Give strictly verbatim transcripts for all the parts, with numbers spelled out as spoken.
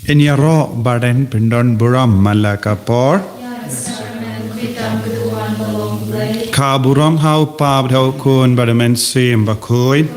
Yn ïaroh ba dang pyndon burom man la ka por. Ka burom ha u Kpa bad ha u Khun bad u Mynsiem Bakhuid.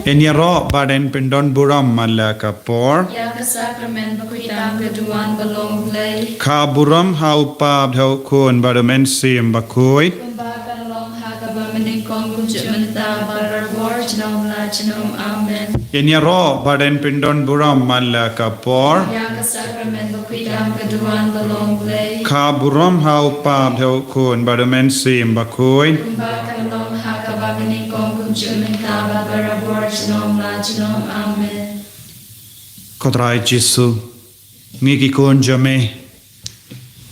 Yn ïaroh ba dang pyndon burom man la ka por. Ïa ka sakramen bakhuid tam ka duwan ba long U Blei. Ka burom ha u Kpa bad ha u Khun bad u Mynsiem Bakhuid. Kumba ka long ha kaba nyngkong, kumjuh mynta, barabor, junom la junom. Amen. Yn ïaroh ba dang pyndon burom man la ka por. Ïa ka sakramen bakhuid tam ka duwan ba long U Blei. Ka burom ha u Kpa bad ha u Khun bad u Mynsiem Bakhuid. Kumba ka long ha kaba nyngkong, kumjuh mynta, barabor, junom la junom. Amen. Ko Trai Jisu, ngi ki khun jong me,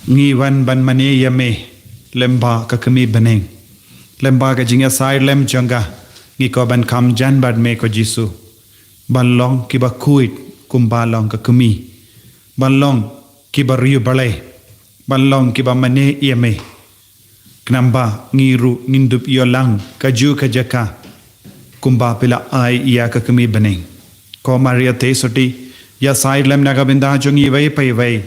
ngi wan ban mane ïa me lyngba ka kmie bneng. Lyngba ka jingïasaid lem jong ka, ngi kwah ban kham jan bad me, ko Jisu, ban long kiba khuid kumba long ka kmie, ban long kiba riewblei, ban long kiba mane ïa me. Khnang ba ngi ruh ngin dup ïoh lang ka juh ka jaka kumba phi la ai ïa ka kmie bneng. Ko Maria Theisotti, ïasaid lem na ka bynta jong ngi iwei pa iwei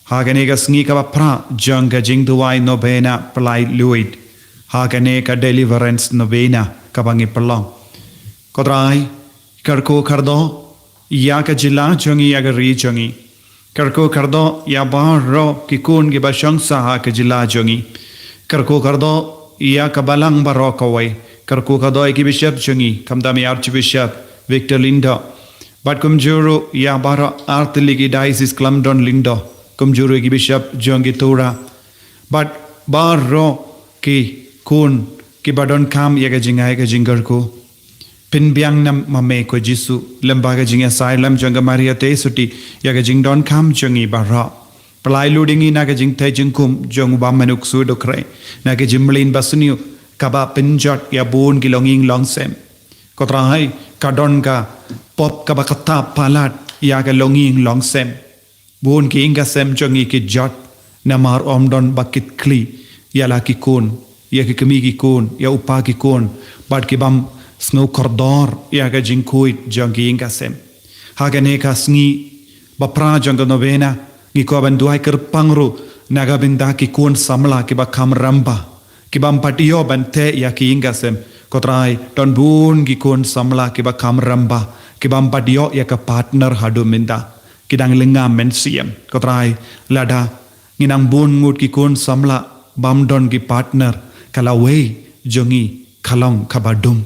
ha kane ka sngi kaba phra jong ka jingduwai novena Pyllait Luid, ha kane ka Deliverance Novena kaba ngi pynlong. Ko Trai, kyrkhu kyrdoh ïa ka jylla jong ngi, ïa ka ri jong ngi. Kyrkhu kyrdoh ïa baroh ki khun kiba shong sah ha ka jylla jong ngi. Kyrkhu kyrdoh ïa ka balang baroh kawei. Kyrkhu kyrdoh ïa ki bishop jong ngi, khamtam ïa Archbishop Victor Lyngdoh, bad kumjuh ruh ïa baroh artylli ki diocese Kyllum Don Lyngdoh, kumjuh ruh ïa ki bishop jong ki Tura, bad baroh ki khun kiba donkam ïa ka jingai ka jingkyrkhu. Pynbiang noh ma me, ko Jisu, lyngba ka jingïasaid lem jong ka Maria Theisotti ïa ka jingdonkam jong ngi baroh. Pyllait luid ïa ngi na ka jingtheh jingkhum jong u Bamon u Ksuid u Khreh, na ka jingmlien basniew kaba pynjot ïa bun ki longïing longsem. Ko Trai, ka don ka pop kaba kata palat ïa ka longïing longsem. Bun ki ïing ki sem jong ngi ki jot namar ym don ba kit khlieh ïa la ki khun, ïa ki kmie ki khun, ïa u kpa ki khun, bad ki bym sngew kordor ïa ka jingkhuid jong ki ïing ki sem. Ha kane ka sngi ba phra jong ka novena, ngi kwah ban duwai kyrpang ruh na ka bynta ki khun samla kiba kham rem bha, ki bym pat ïoh ban theh ïa ki ïing ki sem. Ko Trai, don bun ki khun samla kiba kham rem bha, ki bym pat ïoh ïa ka partner haduh mynta. Ki dang lynga mynsiem. Ko Trai, lada ngi nang bun ngut ki khun samla bym don ki partner, ka lawei jong ngi ka long kaba dum.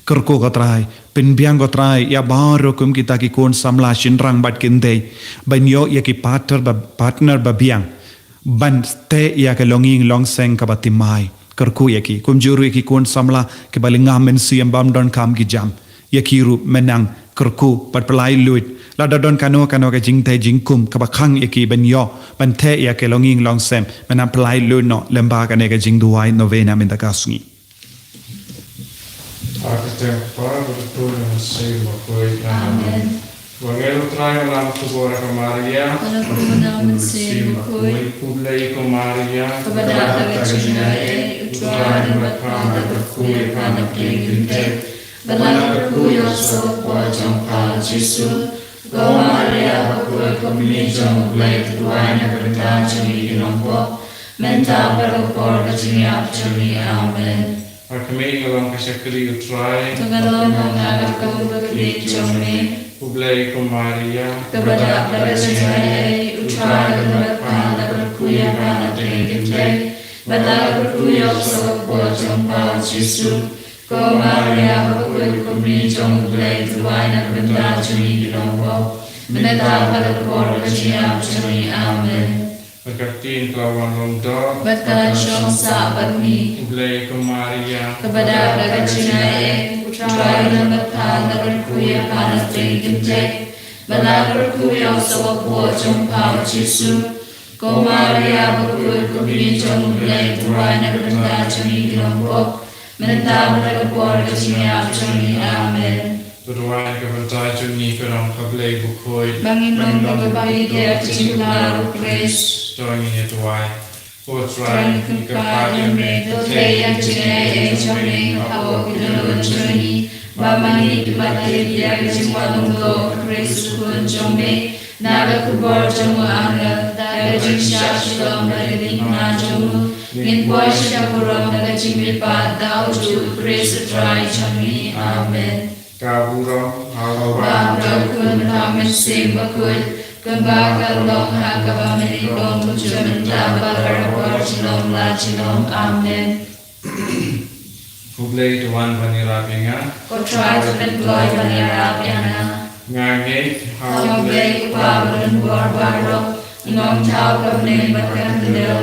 Kyrkhu, ko Trai, pynbiang, ko Trai, ïa baroh kum kita ki khun samla shynrang bad kynthei, ban ïoh ïa ki partner ba, partner ba biang ban theh ïa ka longïing longsem kaba thymmai. Kyrkhu ïa ki, kumjuh ruh ïa ki khun samla kiba lynga mynsiem bym donkam ki jam, ïa ki ruh men nang kyrkhu bad pyllait luid. Lada don kano kano ka jingtheh jingkhum kaba khang ïa ki ban ïoh ban theh ïa ka longïing longsem, men nang pyllait luid noh lyngba kane ka jingduwai novena mynta ka sngi. Ha ka kyrteng u Kpa, bad u Khun, bad u Mynsiem Bakhuid. Amen. Amen. Ba ngeit ïa u Trai, ba la khubor ïa ka Maria. Ba la khubor ïa ka Mynsiem Bakhuid. U Blei, ko Maria. Kaba dap da ka jingaiei, u Trai u don bad pha, u la kyrkhu ïa pha na pdeng ki kynthei. Ba la kyrkhu ïa u sawakpoh jong pha u Jisu. Ko Maria bakhuid, ko Kmie jong u Blei, to duwai na ka bynta jong ngi ki nongpop, mynta bad ha ka por ka jingïap jong ngi. Amen. Ha khmih, nga long ka shakri u Trai. To ngan long ha nga kum ka khmih jong me. U Blei, ko Maria. Kaba dap da ka jingaiei, u Trai u don bad pha, u la kyrkhu ïa pha na pdeng ki kynthei. Bad la kyrkhu ïa u sawakpoh jong pha u Jisu. Ko Maria bakhuid, ko Kmie jong u Blei, to duwai na ka bynta jong ngi ki nongpop, mynta bad ha ka por ka jingïap jong ngi. Amen. Bad ka ktien ka la wan long doh. Bad ka la shong sah bad ngi. U Blei, ko Maria. Kaba dap da ka jingaiei, u Trai u don bad pha, u la kyrkhu ïa pha na pdeng ki kynthei. Bad la kyrkhu ïa u sawakpoh jong pha u Jisu. Ko Maria bakhuid, ko Kmie jong u Blei, to duwai na ka bynta jong ngi ki nongpop, mynta bad ha ka por ka jingïap jong ngi. Amen. To duwai na ka bynta jong ngi, ko Nongkha Blei bakhuid. Ba ngin long kiba pynïaid ïa ka jingkyrkhu u Khrist. To ngin ïa duwai. Ko Trai, ngi kyrpad ïa me, to theh ïa ka jingaiei jong me hapoh ki dohnud jong ngi, Ba ma ngi kiba tip ïa ka jingwan umtoh u Khrist u Khun jong me, na ka khubor jong u angel, da ka jingshah shitom bad ka dei na jong u, ngin poi sha burom da ka jingmihpat da utu u Khrist u Trai jong ngi. Amen. Ka burom ha u Kpa bad ha u Khun bad ha u Mynsiem Bakhuid, kumba ka la long ha kaba mynnyngkong, kumjuh mynta bad barabor junom la junom. Amen. Khublei, to wan ban ïarap ïa nga. Ko Trai to pynkloi ban ïarap ïa nga. Nga ngeit ha U Blei U Kpa badonbor baroh, u nongthaw ka bneng bad ka khyndew,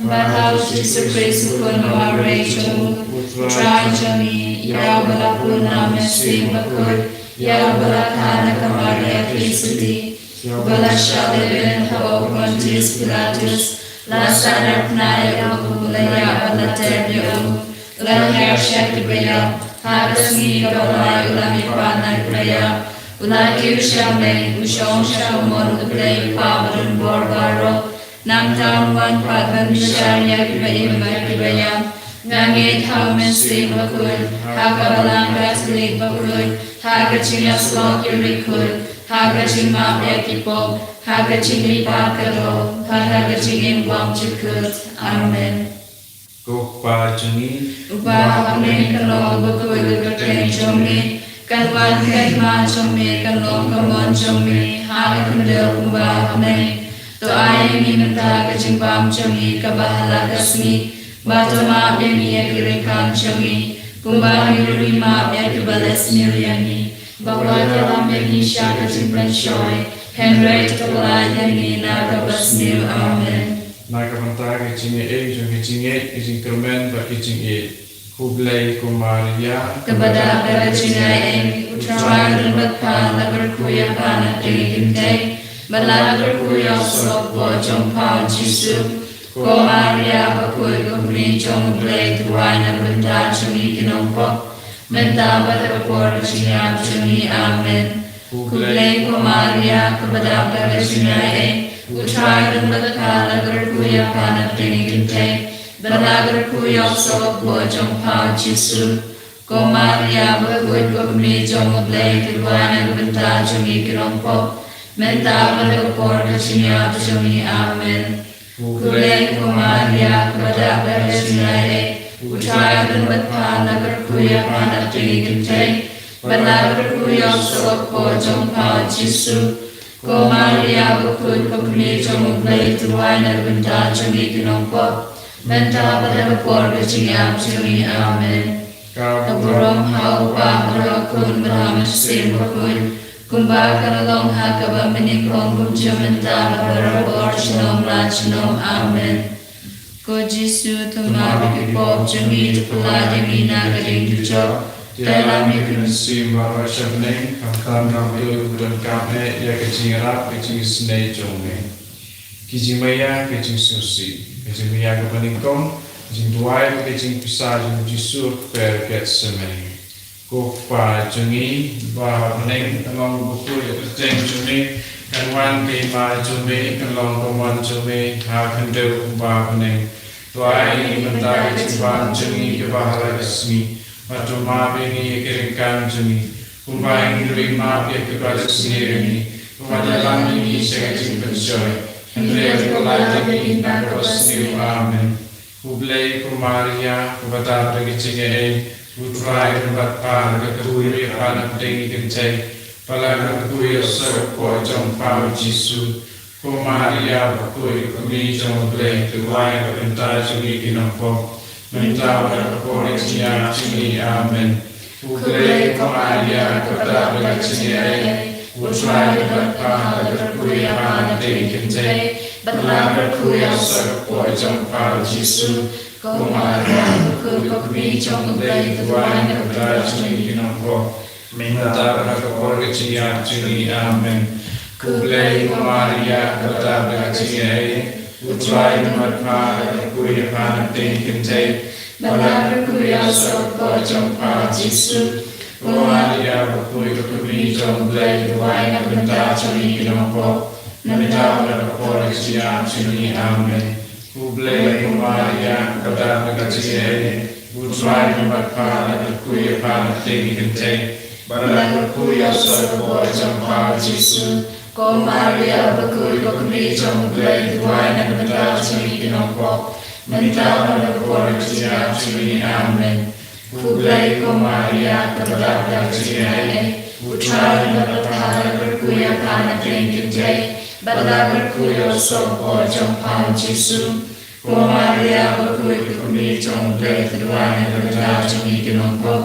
bad ha U Jisu Khrist u Khun ba marwei jong u, u Trai jong ngi, ïa uba la pun na U Mynsiem Bakhuid, ïa uba la kha na ka Maria Theisotti, ïa uba la shah lehbeiñ hapoh u Pontius Pilatus, la sahnarphna ïa u, la ïap bad la tep ïa u, la hiar sha ki baïap, ha ka sngi kaba lai u la mihpat na ki baïap, u la kiew sha mei, u shong sha u mon U Blei U Kpa badonbor baroh. Nangta un wan pat ban bishar ïa kiba im bad kiba ïap. Nga ngeit ha U Mynsiem Bakhuid, ha ka Balang Katholik bakhuid, ha ka jingïasyllok ki riewkhuid, ha ka jingmap ïa ki pop, ha ka jingmihpat ka doh, bad ha ka jingim bymjukut. Amen. Ko Kpa jong ngi uba ha bneng, kan long bakhuid ka kyrteng jong me, kan wan ka hima jong me, kan long ka mon jong me ha ka khyndew kumba ha bneng. To ai ïa ngi mynta ka jingbam jong ngi kaba ha la ka sngi, bad to map ïa ngi ïa ki ryngkang jong ngi, kumba ngi ruh ngi map ïa kiba leh sniew ïa ngi. Bad wat ïalam ïa ngi sha ka jingpynshoi, hynrei to pyllait ïa ngi na kaba sniew. Amen. Na ka bynta ka jingaiei jong ka jingngeit, ka jingkyrmen bad ka jingïeit, khublei ko Maria. Kaba dap da ka jingaiei, U Trai u don bad pha, la kyrkhu ïa pha na pdeng ki kynthei, bad la kyrkhu ïa u soh ka kpoh jong pha u Jisu. Ko Maria bakhuid, ko kmie jong U Blei, to duwai na ka bynta jong ngi ki nongpop, mynta bad ha ka por ka jingïap jong ngi. Amen. Khublei ko Maria, kaba dap da ka jingaiei, U Trai u don bad pha, la kyrkhu ïa pha na pdeng ki kynthei, bad la kyrkhu ïa u soh ka kpoh jong pha u Jisu. Ko Maria bakhuid, ko kmie jong U Blei, to duwai na ka bynta jong ngi ki nongpop, mynta bad ha ka por ka jingïap jong ngi. Amen. Khublei ko Maria, kaba dap da ka jingaiei, U Trai u don bad pha, la kyrkhu ïa pha na pdeng ki kynthei, bad la kyrkhu ïa u soh ka kpoh jong pha u Jisu. Ko Maria bakhuid, ko kmie jong U Blei, to duwai na ka bynta jong ngi ki nongpop, mynta bad ha ka por ka jingïap jong ngi. Amen. Ka burom ha U Kpa bad ha U Khun bad ha U Mynsiem Bakhuid, kumba ka la long ha kaba mynnyngkong, kumjuh mynta bad barabor junom la junom. Amen. Ko Jisu, to map ïa ki pop jong ngi, to pyllait ïa ngi na ka jingdujok, to ïalam ïa ki mynsiem baroh sha bneng, khamtam ïa uto uba donkam eh ïa ka jingïarap ka jingisynei jong me. Ki jingmaïa ka jingsngewsih, ka jingmaïa kaba nyngkong, ka jingduwai bad ka jingpisa jong u Jisu ha ka kper Getsemani. Ko Kpa jong ngi ba ha bneng, kan long bakhuid ka kyrteng jong me, kan wan ka hima jong me, kan long ka mon jong me ha khyndew kumba ha bneng. To ai ïa ngi mynta ka jingbam jong ngi kaba ha la ka sngi, bad to map ïa ngi ïa ki ryngkang jong ngi, kumba ngi ruh ngi map ïa kiba leh sniew ïa ngi, bad wat ïalam ïa ngi sha ka jingpynshoi, hynrei to pyllait ïa ngi na kaba sniew. Amen. Khublei ko Maria, kaba dap da ka jingaiei, U Trai u don bad pha, la kyrkhu ïa pha na pdeng ki kynthei, bad la kyrkhu ïa u soh ka kpoh jong pha u Jisu. Ko Maria bakhuid, ko kmie jong U Blei, to duwai na ka bynta jong ngi ki nongpop, mynta bad ha ka por ka jingïap jong ngi. Amen. Khublei ko Maria, kaba dap da ka jingaiei, U Trai u don bad pha, la kyrkhu ïa pha na pdeng ki kynthei, bad la kyrkhu ïa u soh ka kpoh jong pha u Jisu. Ko Maria bakhuid, ko kmie jong U Blei, to duwai na ka bynta jong ngi ki nongpop, mynta bad ha ka por ka jingïap jong ngi. Amen. Khublei ko Maria, kaba dap da ka jingaiei, U Trai u don bad pha, la kyrkhu ïa pha na pdeng ki kynthei, bad la kyrkhu ïa u soh ka kpoh jong pha u Jisu. Ko Maria bakhuid, ko kmie jong U Blei, to duwai na ka bynta jong ngi ki nongpop, mynta bad ha ka por ka jingïap jong ngi. Amen. Khublei ko Maria, kaba dap da ka jingaiei, U Trai u don bad pha, la kyrkhu ïa pha na pdeng ki kynthei, Bad la kyrkhu ïa u soh kpoh jong pha u Jisu. Ko Maria bakhuid, ko kmie jong U Blei, duwai na ka bynta jong ngi ki nongpop, mynta bad ha ka por ka jingïap jong ngi. Amen. Khublei ko Maria, kaba dap da ka jingaiei, U Trai u don bad pha, la kyrkhu ïa pha na pdeng ki kynthei, bad la kyrkhu ïa u soh kpoh jong pha u Jisu. Ko Maria bakhuid, ko kmie jong U Blei, to duwai na ka bynta jong ngi ki nongpop,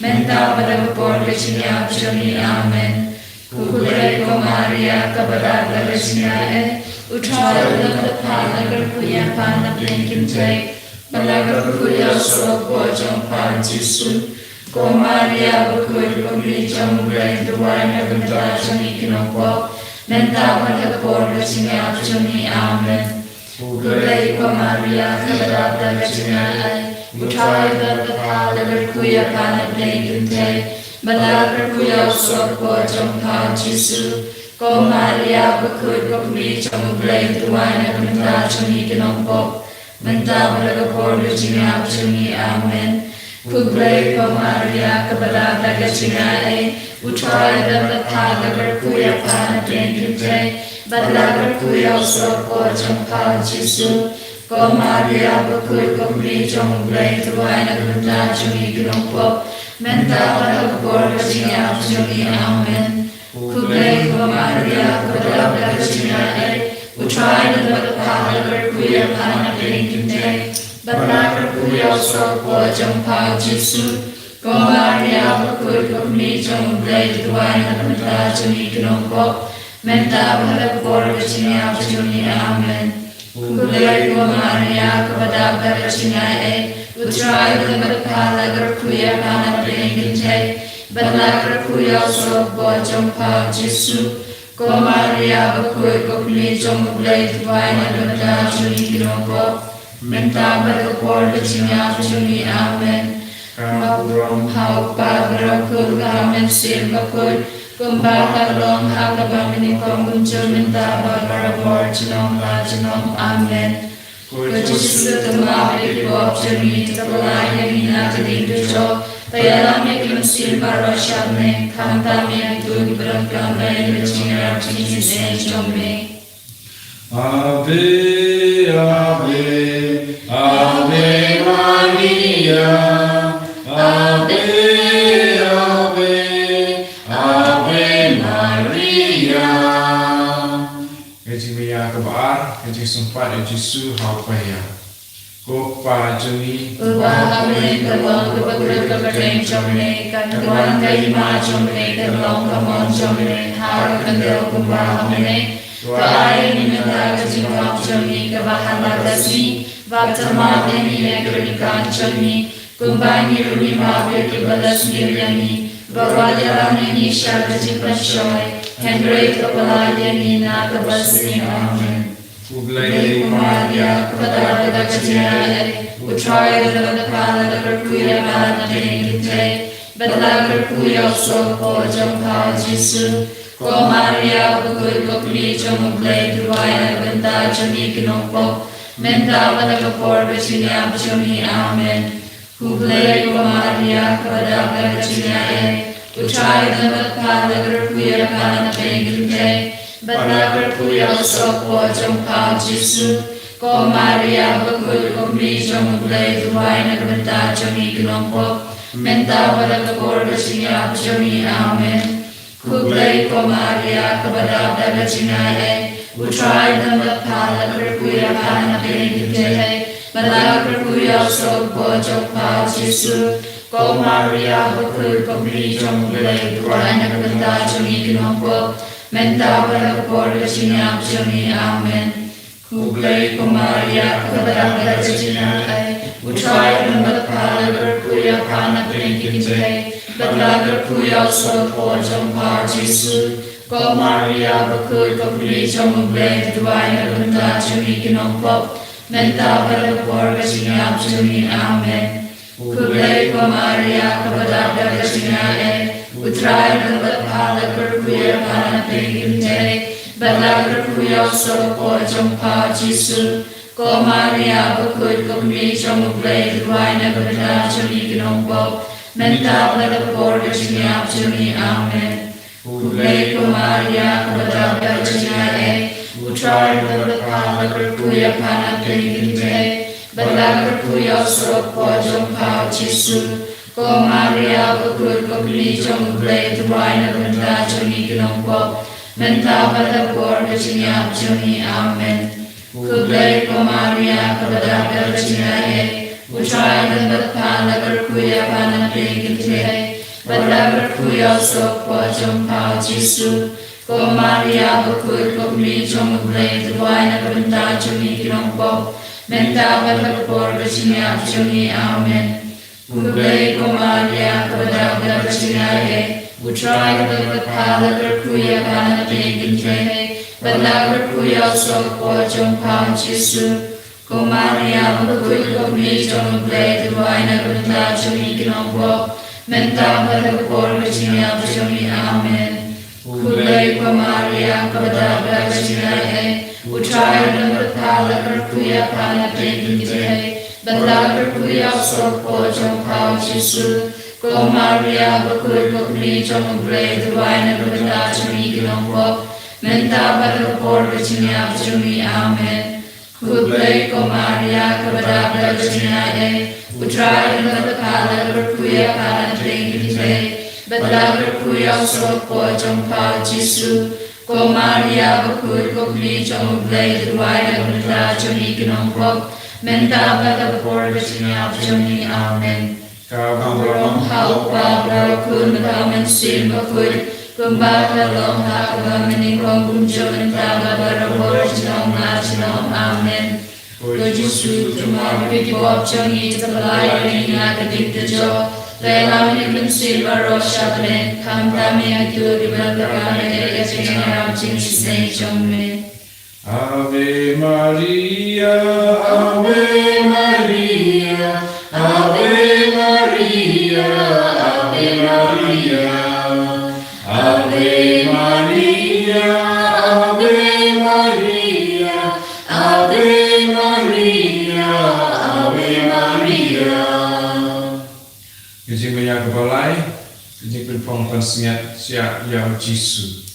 mynta bad ha ka por ka jingïap jong ngi. Amen. Khublei ko Maria, kaba dap da ka jingaiei, U Trai u don bad pha, la kyrkhu ïa pha na pdeng ki kynthei, bad la kyrkhu ïa u soh kpoh jong pha u Jisu. Ko Maria bakhuid, ko kmie jong U Blei, to duwai na ka bynta jong ngi ki nongpop, mynta bad ha ka por ka jingïap jong ngi. Amen. Khublei ko Maria, kaba dap da ka jingaiei, U Trai u don bad pha, la kyrkhu ïa pha na pdeng ki kynthei, bad la kyrkhu ïa u soh kpoh jong pha u Jisu. Ko Maria bakhuid, ko kmie jong U Blei, to duwai na ka bynta jong ngi ki nongpop, mynta bad ha ka por ka jingïap jong ngi. Amen. Khublei ko Maria, kaba dap da ka jingaiei, U Trai u don bad pha, la kyrkhu ïa pha na pdeng ki kynthei, bad la kyrkhu ïa u soh kpoh jong pha u Jisu. Ko Maria bakhuid, ko kmie jong U Blei, to duwai na ka bynta jong ngi ki nongpop, mynta bad ha ka por ka jingïap jong ngi. Amen. Khublei ko Maria, kaba dap da ka jingaiei, U Trai u don bad pha, la kyrkhu ïa pha na pdeng ki kynthei, bad la kyrkhu ïa u soh kpoh jong pha u Jisu. Ko Maria bakhuid, ko kmie jong U Blei, to duwai na ka bynta jong ngi ki nongpop, mynta bad ha ka por ka jingïap jong ngi. Amen. Khublei ko Maria, kaba dap da ka jingaiei, U Trai u don bad pha, la kyrkhu ïa pha na pdeng ki kynthei, bad la kyrkhu ïa u soh kpoh jong pha u Jisu. Ko Maria bakhuid, ko kmie jong U Blei, to duwai na ka bynta jong ngi ki nongpop, mynta bad ha ka por ka jingïap jong ngi. Amen. Ka burom ha U Kpa bad ha U Khun bad ha U Mynsiem Bakhuid, kumba ka long ha kaba mynnyngkong, kumjuh mynta bad barabor, junom la junom. Amen. Ko Jisu, to map ïa ki pop jong ngi, to kylla ïa ngi na ka diengduh jong ngi, to ïalam ïa ki mynsiem baroh sha bneng, khamtam ïa kito kiba donkam ïa ka jingïarap jong ngi, jong me. Ave, Ave, Ave Maria, Ave, Ave, Ave Maria. Ka jingmyntoi kaba ar, ka jingsympat ïa U Jisu ha u paia. Ko Kpa jong ngi uba ha bneng, ka long kaba kyrkhu ka kyrteng jong me, kan wan ka hima jong me, kan long ka mon jong me ha ka khyndew kumba ha bneng. To ai ïa ngi mynta ka jingpang jong ngi kaba ha la ka sngi, bad to map ïa ngi ïa ki riewkam jong ngi, kumba ngi ruh ngi map ïa kiba la sniew ïa ngi, bad wat ïalam ïa ngi sha ka jingpynshoi, hynrei to pyllait ïa ngi na kaba sniew. Amen. Khublei ko Maria, kaba dap da ka jingaiei, U Trai u don bad pha, la kyrkhu ïa pha na pdeng ki kynthei, bad la kyrkhu ïa u soh kpoh jong pha u Jisu. Ko Maria bakhuid, ko kmie jong U Blei, to duwai na ka bynta jong ngi ki nongpop, mynta bad ha ka por ka jingïap jong ngi. Amen. Khublei ko Maria, kaba dap da ka jingaiei, U Trai u don bad pha, la kyrkhu ïa pha na pdeng ki kynthei, bad la kyrkhu ïa u soh kpoh jong pha u Jisu. Ko Maria bakhuid, ko kmie jong U Blei, to duwai na ka bynta jong ngi ki nongpop, mynta bad ha ka por ka jingïap jong ngi. Amen. Khublei ko Maria, kaba dap da ka jingaiei, U Trai u don bad pha, la kyrkhu ïa pha na pdeng ki kynthei, bad la kyrkhu ïa u soh kpoh jong pha u Jisu. Ko Maria bakhuid, ko kmie jong U Blei, to duwai na ka bynta jong ngi ki nongpop, mynta bad ha ka por ka jingïap jong ngi. Amen. Khublei ko Maria, kaba dap da ka jingaiei, U Trai u don bad pha, la kyrkhu ïa pha na pdeng ki kynthei, bad la kyrkhu ïa u soh kpoh jong pha u Jisu. Ko Maria bakhuid, ko kmie jong U Blei, to duwai na ka bynta jong ngi ki nongpop, mynta bad ha ka por ka jingïap jong ngi. Amen. Khublei ko Maria, kaba dap da ka jingaiei, U Trai u don bad pha, la kyrkhu ïa pha na pdeng ki kynthei, bad la kyrkhu ïa u soh kpoh jong pha u Jisu. Ko Maria bakhuid, ko kmie jong U Blei, to duwai na ka bynta jong ngi ki nongpop, mynta bad ha ka por ka jingïap jong ngi. Amen. Khublei ko Maria, kaba dap da ka jingaiei, U Trai u don bad pha, la kyrkhu ïa pha na pdeng ki kynthei, bad la kyrkhu ïa u sawdong jong pha u Jisu. Ko Maria bakhuid, ko kmie jong U Blei, duwai na ka bynta jong ngi ki nongpop, mynta bad ha ka por ka jingïap jong ngi. Amen. Khublei ko Maria, kaba dap da ka jingaiei, U Trai u don bad pha, la kyrkhu ïa pha na pdeng ki kynthei, bad la kyrkhu ïa u sawdong jong pha u Jisu. Ko Maria bakhuid, ko kmie jong U Blei, duwai na ka bynta jong ngi ki nongpop, mynta bad ha ka por ka jingïap jong ngi. Amen. Khublei ko Maria, kaba dap da ka jingaiei, U Trai u don bad pha, la kyrkhu ïa pha na pdeng ki kynthei, bad la kyrkhu ïa u sawdong jong pha u Jisu. Ko Maria bakhuid, ko kmie jong U Blei, duwai na ka bynta jong ngi ki nongpop, mynta bad ha ka por ka jingïap jong ngi. Amen. Khublei ko Maria, kaba dap da ka jingaiei, U Trai u don bad pha, la kyrkhu ïa pha na pdeng ki kynthei, bad la kyrkhu ïa u sawdong jong pha u Jisu. Ko Maria bakhuid, ko kmie jong U Blei, duwai na ka bynta jong ngi ki nongpop, mynta bad ha ka por ka jingïap jong ngi. Amen. Khublei ko Maria, kaba dap da ka jingaiei, U Trai u don bad pha, la kyrkhu ïa pha na pdeng ki kynthei, bad la kyrkhu ïa u sawdong jong pha u Jisu. Ko Maria bakhuid, ko kmie jong U Blei, duwai na ka bynta jong ngi ki nongpop, mynta bad ha ka por ka jingïap jong ngi. Amen. Ka burom ha U Kpa bad ha U Khun bad ha U Mynsiem Bakhuid, kumba ka long ha kaba mynnyngkong, kumjuh mynta bad barabor, junom la junom. Amen. Ko Jisu, to map ïa ki pop jong ngi, to pyllait ïa ngi na ka ding ka jong u dieng. To ïalam ïa ki mynsiem baroh sha bneng, khamtam ïa kito kiba don ka jingïarap jong ngi, sneng jong me. Ave Maria, Ave Maria, Ave Maria, Ave Maria. Ave Maria, Ave Maria, Ave Maria, Ave Maria. Ka jingmaïa kaba lai, ka jingpynphong pansngiat ïa, ïa U Jisu.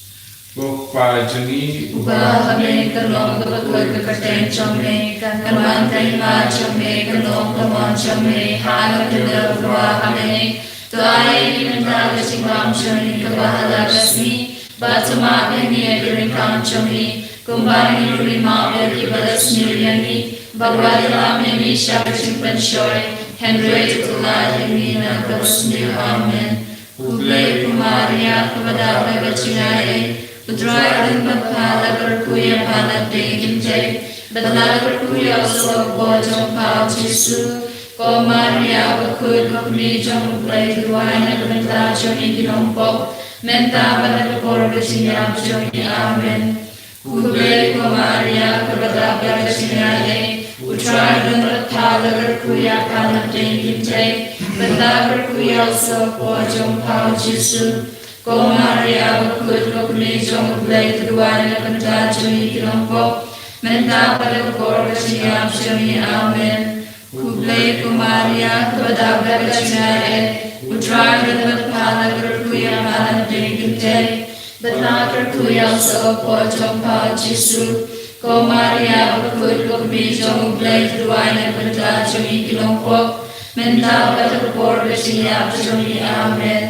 Ko Kpa jong ngi uba ha bneng, kan long kaba khuid ka kyrteng jong me, kan wan ka hima jong me, kan long ka mon jong me ha ka khyndew kaba ha bneng. To ai ïa ngi mynta ka jingbam jong ngi kaba ha la ka sngi, bad to map ïa ngi ïa ki ryngkang jong ngi, kumba ngi ruh ngi map ïa kiba la sniew ïa ngi, bad wat ïalam ïa ngi sha ka jingpynshoi, hynrei to lait ïa ngi na kaba sniew. Amen. Khublei ko Maria, kaba dap da ka jingaiei, U Trai u don bad pha, la kyrkhu ïa pha na pdeng ki kynthei, bad la kyrkhu ïa u sawdong jong pha u Jisu. Ko Maria bakhuid, ko kmie jong U Blei, duwai na ka bynta jong ngi ki nongpop, mynta bad ha ka por ka jingïap jong ngi. Amen. Khublei ko Maria, kaba dap da ka jingaiei, U Trai u don bad pha, la kyrkhu ïa pha na pdeng ki kynthei, bad la kyrkhu ïa u sawdong jong pha u Jisu. Ko Maria bakhuid, ko kmie jong U Blei, to duwai na ka bynta jong ngi ki nongpop, mynta bad ha ka por ka jingïap jong ngi. Amen. Khublei ko Maria, kaba dap da ka jingaiei, U Trai u don bad pha, la kyrkhu ïa pha na pdeng ki kynthei, bad la kyrkhu ïa u sawdong jong pha u Jisu. Ko Maria bakhuid, ko kmie jong U Blei, to duwai na ka bynta jong ngi ki nongpop, mynta bad ha ka por ka jingïap jong ngi. Amen.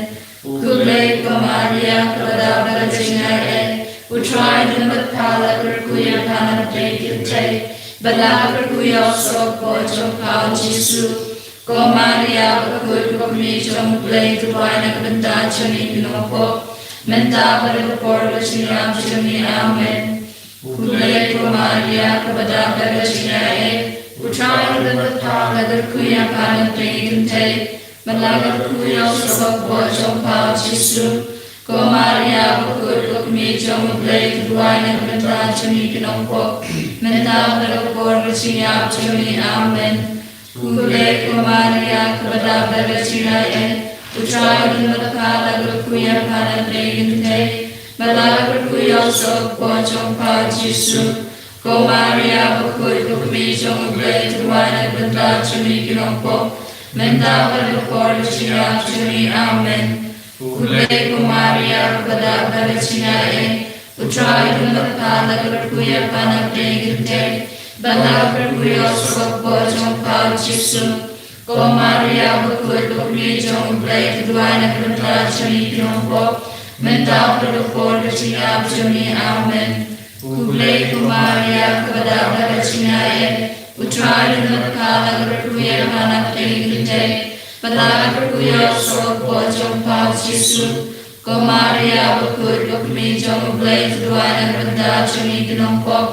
Khublei ko Maria, kaba dap da ka jingaiei, U Trai u don bad pha, la kyrkhu ïa pha na pdeng ki kynthei, bad la kyrkhu ïa u sawdong jong pha u Jisu. Ko Maria bakhuid, ko kmie jong U Blei, to duwai na ka bynta jong ngi ki nongpop, mynta bad ha ka por ka jingïap jong ngi. Amen. Khublei ko Maria, kaba dap da ka jingaiei, U Trai u don bad pha, la kyrkhu ïa pha na pdeng ki kynthei, bad la kyrkhu ïa u sawdong jong pha u Jisu. Ko Maria bakhuid, ko kmie jong U Blei, to duwai na ka bynta jong ngi ki nongpop, mynta bad ha ka por ka jingïap jong ngi. Amen. Khublei ko Maria, kaba dap da ka jingaiei, U Trai u don bad pha, la kyrkhu ïa pha na pdeng ki kynthei, bad la kyrkhu ïa u sawdong jong pha u Jisu. Ko Maria bakhuid, ko kmie jong U Blei, to duwai na ka bynta jong ngi ki nongpop, mynta bad ha ka por ka jingïap jong ngi. Amen. U Blei ko Maria, kaba dap da ka jingaiei, U Trai u don bad pha, la kyrkhu ïa pha napdeng ki kynthei, bad la kyrkhu ïa u sawkbor jong pha u Jisu. Ko Maria bakhuid, ko Kmie jong U Blei, to duwai na ka bynta jong ngi ki nongpop, mynta bad ha ka por ka jingïap jong ngi. Amen. U Blei ko Maria, kaba dap da ka jingaiei, U Trai u don bad pha, la kyrkhu ïa pha napdeng ki kynthei, bad la kyrkhu ïa u sawkbor jong pha u Jisu. Ko Maria bakhuid, ko Kmie jong U Blei, to duwai na ka bynta jong ngi ki nongpop,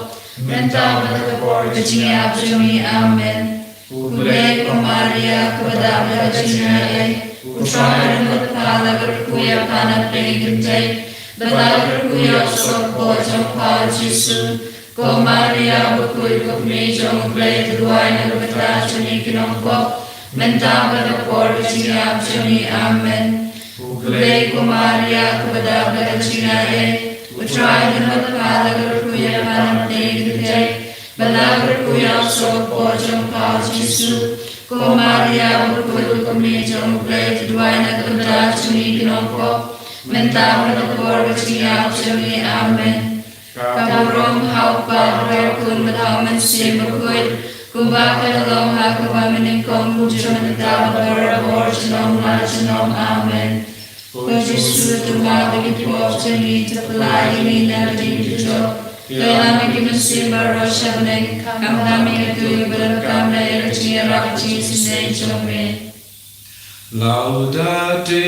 mynta bad ha ka por ka jingïap jong ngi. Amen. U Blei ko Maria, kaba dap da ka jingaiei, U Trai u don bad pha, la kyrkhu ïa pha napdeng ki kynthei, bad la kyrkhu ïa u sawkbor jong pha u Jisu. Ko Maria bakhuid, ko Kmie jong U Blei, to duwai na ka bynta jong ngi ki nongpop, mynta bad ha ka por ka jingïap jong ngi. Amen. U Blei ko Maria, kaba dap da ka jingaiei, U Trai u don bad pha, la kyrkhu ïa pha napdeng ki kynthei, bad la kyrkhu ïa u sawkbor jong pha u Jisu. Ko Maria bakhuid, ko Kmie jong U Blei, to duwai na ka bynta jong ngi ki nongpop, mynta bad ha ka por ka jingïap jong ngi. Amen. Ka burom ha U Kpa bad ha U Khun bad ha U Mynsiem Bakhuid, kumba ka la long ha kaba mynnyngkong, kumjuh mynta bad barabor, junom la junom. Amen. Ko Jisu, to map ïa ki pop jong ngi, to pynlait ïa ngi na ka jingtynjuh, to ïalam ïa ki mynsiem baroh sha bneng, khamtam ïa kito kiba donkam ïa ka jingïarap ka jingisynei jong me. Laudate,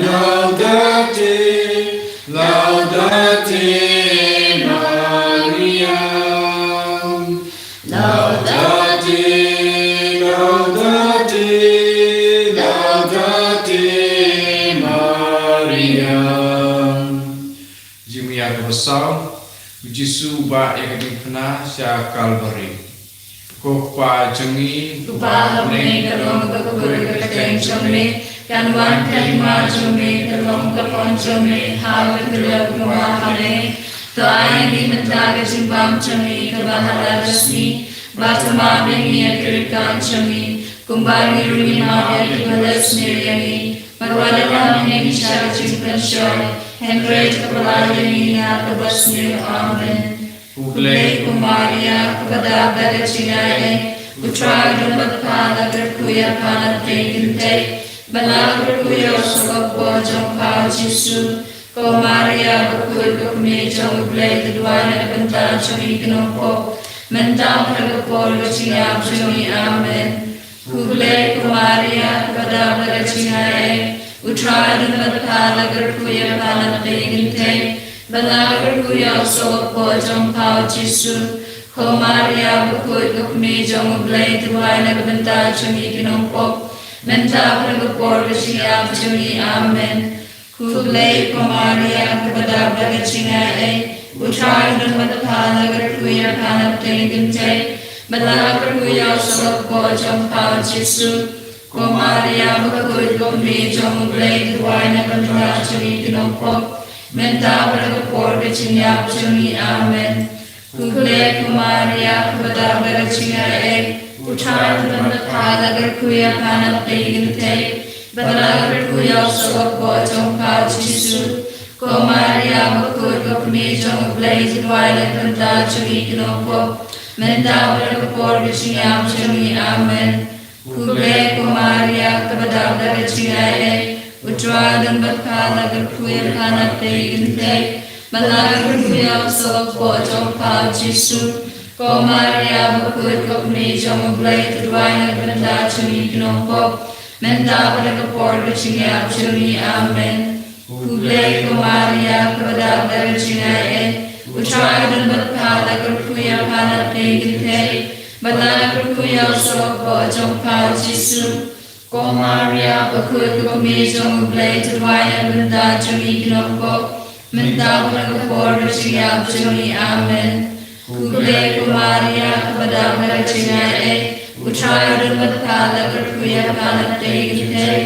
laudate, laudate Maria. Laudate, laudate, laudate Maria. Jingmyntoi kaba saw, U Jisu u bah ïa ka diengphna sha Kalbari. Ko Kpa jong ngi, uba ha bneng, ka long ka kyrteng jong me, kan wan ka hima jong me, ka long ka mon jong me ha la ka khlieh kumba ha bneng. To ai ïa ngi mynta ka jingbam jong ngi kaba ha la ka sngi, bad to map ïa ngi ïa ki riewkam jong ngi, kumba ngi ruh ngi map ïa kiba leh sniew ïa ngi. Bad wat lam ïa ngi sha ka jingpynshoi, hynrei to pynlait ïa ngi na kaba sniew. Amen. U Blei ko Maria, kaba dap da ka jingaiei, U Trai u don bad pha, la kyrkhu ïa pha napdeng ki kynthei, bad la kyrkhu ïa u sawkbor jong pha u Jisu. Ko Maria bakhuid, ko Kmie jong U Blei, to duwai na ka bynta jong ngi ki nongpop, mynta bad ha ka por ka jingïap jong ngi. Amen. U Blei ko Maria, kaba dap da ka jingaiei, U Trai u don bad pha, la kyrkhu ïa pha napdeng ki kynthei, bad la kyrkhu ïa u sawkbor jong pha u Jisu. Ko Maria bakhuid, ko Kmie jong U Blei, to duwai na ka bynta jong ngi ki nongpop, mynta bad ha ka por ka jingïap jong ngi. Amen. Khublei ko Maria, kaba dap da ka jingaiei, U Trai u don bad pha, la kyrkhu ïa pha napdeng ki kynthei, bad la kyrkhu ïa u sawkbor jong pha u Jisu. Ko Maria bakhuid, ko Kmie jong U Blei, to duwai na ka bynta jong ngi ki nongpop, mynta bad ha ka por ka jingïap jong ngi. Amen. Khublei ko Maria, kaba dap da ka jingaiei, U Trai u don bad pha, la kyrkhu ïa pha napdeng ki kynthei, bad la kyrkhu ïa u sawkbor jong pha u Jisu. Ko Maria bakhuid, ko Kmie jong U Blei, to duwai na ka bynta jong ngi ki nongpop, mynta bad ha ka por ka jingïap jong ngi. Amen. Khublei ko Maria, kaba dap da ka jingaiei, U Trai u don bad pha, la kyrkhu ïa pha napdeng ki kynthei, bad la kyrkhu ïa u sawkbor jong pha u Jisu. Ko Maria bakhuid, ko Kmie jong U Blei, to duwai na ka bynta jong ngi ki nongpop, mynta bad ha ka por ka jingïap jong ngi. Amen. Khublei ko Maria, kaba dap da ka jingaiei, U Trai u don bad pha, la kyrkhu ïa pha napdeng ki kynthei, bad la kyrkhu ïa u sawkbor jong pha u Jisu. Ko Maria bakhuid, ko Kmie jong U Blei, to duwai na ka bynta jong ngi ki nongpop, mynta bad ha ka por ka jingïap jong ngi. Amen. Khublei ko Maria, kaba dap da ka jingaiei, U Trai u don bad pha, la kyrkhu ïa pha napdeng ki kynthei,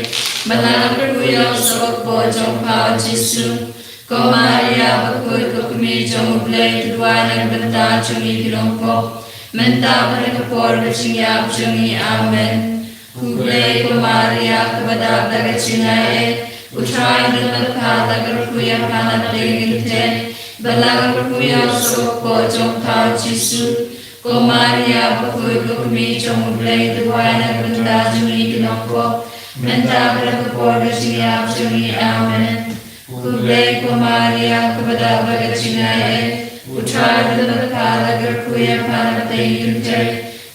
bad la kyrkhu ïa u sawkbor jong pha u Jisu. Ko Maria bakhuid, ko Kmie jong U Blei, to duwai na ka bynta jong ngi ki nongpop, mynta bad ha ka por ka jingïap jong ngi. Amen. Khublei ko Maria, kaba dap da ka jingaiei, U Trai u don bad pha, la kyrkhu ïa pha na pdeng ki kynthei, bad la kyrkhu ïa u sawdong ka por jong pha u Jisu. Ko Maria bakhuid, ko kmie jong U Blei, duwai na ka bynta jong ngi ki nongpop, mynta bad ha ka por ka jingïap jong ngi. Amen. Khublei ko Maria, kaba dap da ka jingaiei, U Trai u don bad pha, la kyrkhu ïa pha na pdeng ki kynthei,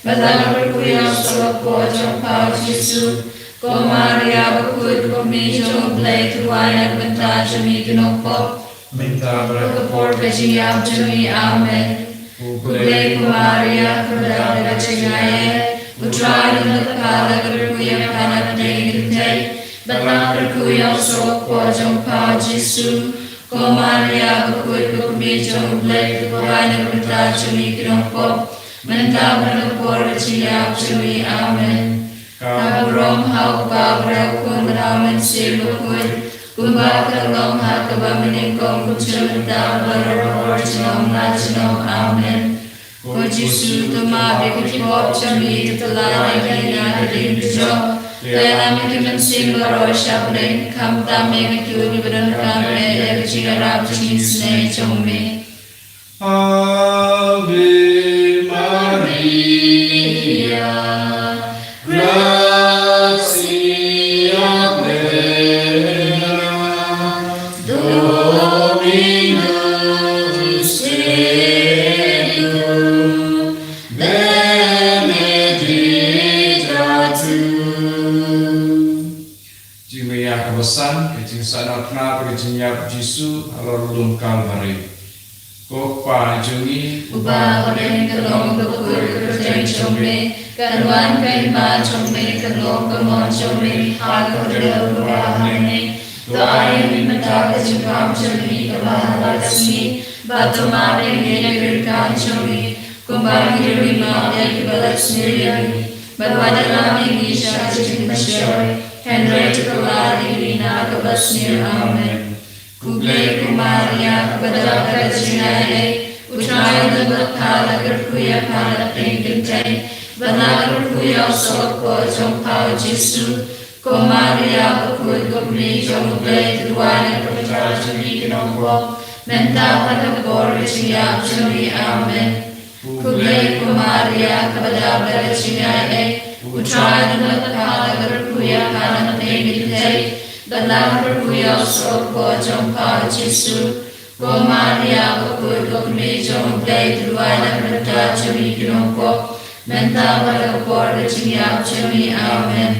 bad la kyrkhu ïa u sawdong ka por jong pha u Jisu. Ko Maria bakhuid, ko kmie jong U Blei, duwai na ka bynta jong ngi ki nongpop, mynta bad ha ka por ka jingïap jong ngi. Amen. Khublei ko Maria, kaba dap da ka jingaiei, U Trai u don bad pha, la kyrkhu ïa pha na pdeng ki kynthei, bad la kyrkhu ïa u sawdong ka por jong pha u Jisu. Ko Maria bakhuid, ko kmie jong U Blei, duwai na ka bynta jong ngi ki nongpop, mynta bad ha ka por ka jingïap jong ngi. Amen. Ka burom ha U Kpa bad ha U Khun bad ha U Mynsiem Bakhuid, kumba ka la long ha kaba mynnyngkong, kumjuh mynta bad barabor, junom la junom. Amen. Ko Jisu, to map ïa ki pop jong ngi, to kylla ïa ngi na ka diengphna jong ka jong U Trai, to ïalam ïa ki mynsiem baroh sha bneng, khamtam ïa kiwei kiba donkam eh ïa ka jingïarap jong ka jingïaseng jong me. Ave Maria, gratia plena, Dominus tecum, benedicta tu. Jingmih ïa ka basan, ka jingsahnarphna bad ka jingïap Jisu halor lum Kalbari. Ko Kpa jong ngi, uba ha bneng, ka long ka bakhuid ka kyrteng jong me, kan wan ka hima jong me, kan long ka mon jong me ha ka khyndew kaba ha bneng. To ai ïa ngi mynta ka jingkam jong ngi kaba ha la ka sngi, bad to map ïa ngi ïa ki rikam jong ngi, kumba ngi ruh ngi map ïa kiba lait sniew ïa ngi, bad wat ïalam ïa ngi sha ka jingpynshoi, hynrei to kylla ïa ngi na kaba sniew. Amen. Khublei ko Maria, kaba dap da ka jingaiei, U Trai u don bad pha, la kyrkhu ïa pha na pdeng ki kynthei, bad la kyrkhu ïa u sawdong ka por jong pha u Jisu. Ko Maria bakhuid, ko kmie jong U Blei, to duwai na ka bynta jong ngi ki nongpop, mynta bad ha ka por ka jingïap jong ngi. Amen. Khublei ko Maria, kaba dap da ka jingaiei, U Trai u don bad pha, la kyrkhu ïa pha na pdeng ki kynthei, bad la kyrkhu ïa u sawdong ka por jong pha u Jisu. Ko Maria bakhuid, ko kmie jong U Blei, to duwai na ka bynta jong ngi ki nongpop, mynta bad ha ka por ka jingïap jong ngi. Amen.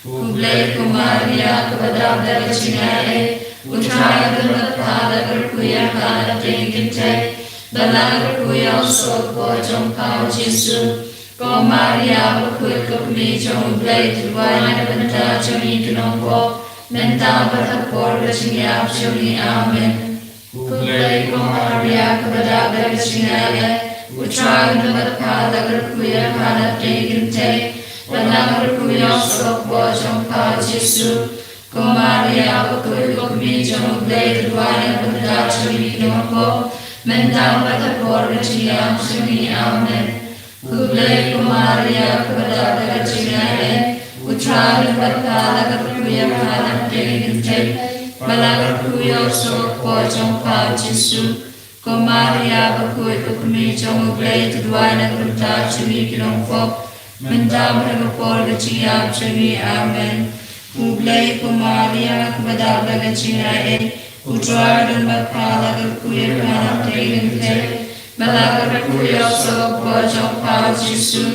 Khublei ko Maria, kaba dap da ka jingaiei, U Trai u don bad pha, la kyrkhu ïa pha na pdeng ki kynthei, bad la kyrkhu ïa u sawdong ka por jong pha u Jisu. Ko Maria bakhuid, ko kmie jong U Blei, to duwai na ka bynta jong ngi ki nongpop, mynta bad ha ka por ka jingïap jong ngi. Amen. Khublei ko Maria, kaba dap da ka jingaiei, U Trai u don bad pha, la kyrkhu ïa pha na pdeng ki kynthei, bad la kyrkhu ïa u sawdong ka por jong pha u Jisu. Ko Maria bakhuid, ko kmie jong U Blei, to duwai na ka bynta jong ngi ki nongpop, mynta bad ha ka por ka jingïap jong ngi. Amen. Khublei ko Maria, kaba dap da ka jingaiei, U Trai u don bad pha, la kyrkhu ïa pha na pdeng ki kynthei, bad la kyrkhu ïa u sawdong ka por jong pha u Jisu. Ko Maria bakhuid, ko kmie jong U Blei, to duwai na ka bynta jong ngi ki nongpop, mynta bad ha ka por ka jingïap jong ngi. Amen. Khublei ko Maria, kaba dap da ka jingaiei, U Trai u don bad pha, la kyrkhu ïa pha na pdeng ki kynthei, bad la kyrkhu ïa u sawdong ka por jong pha u Jisu.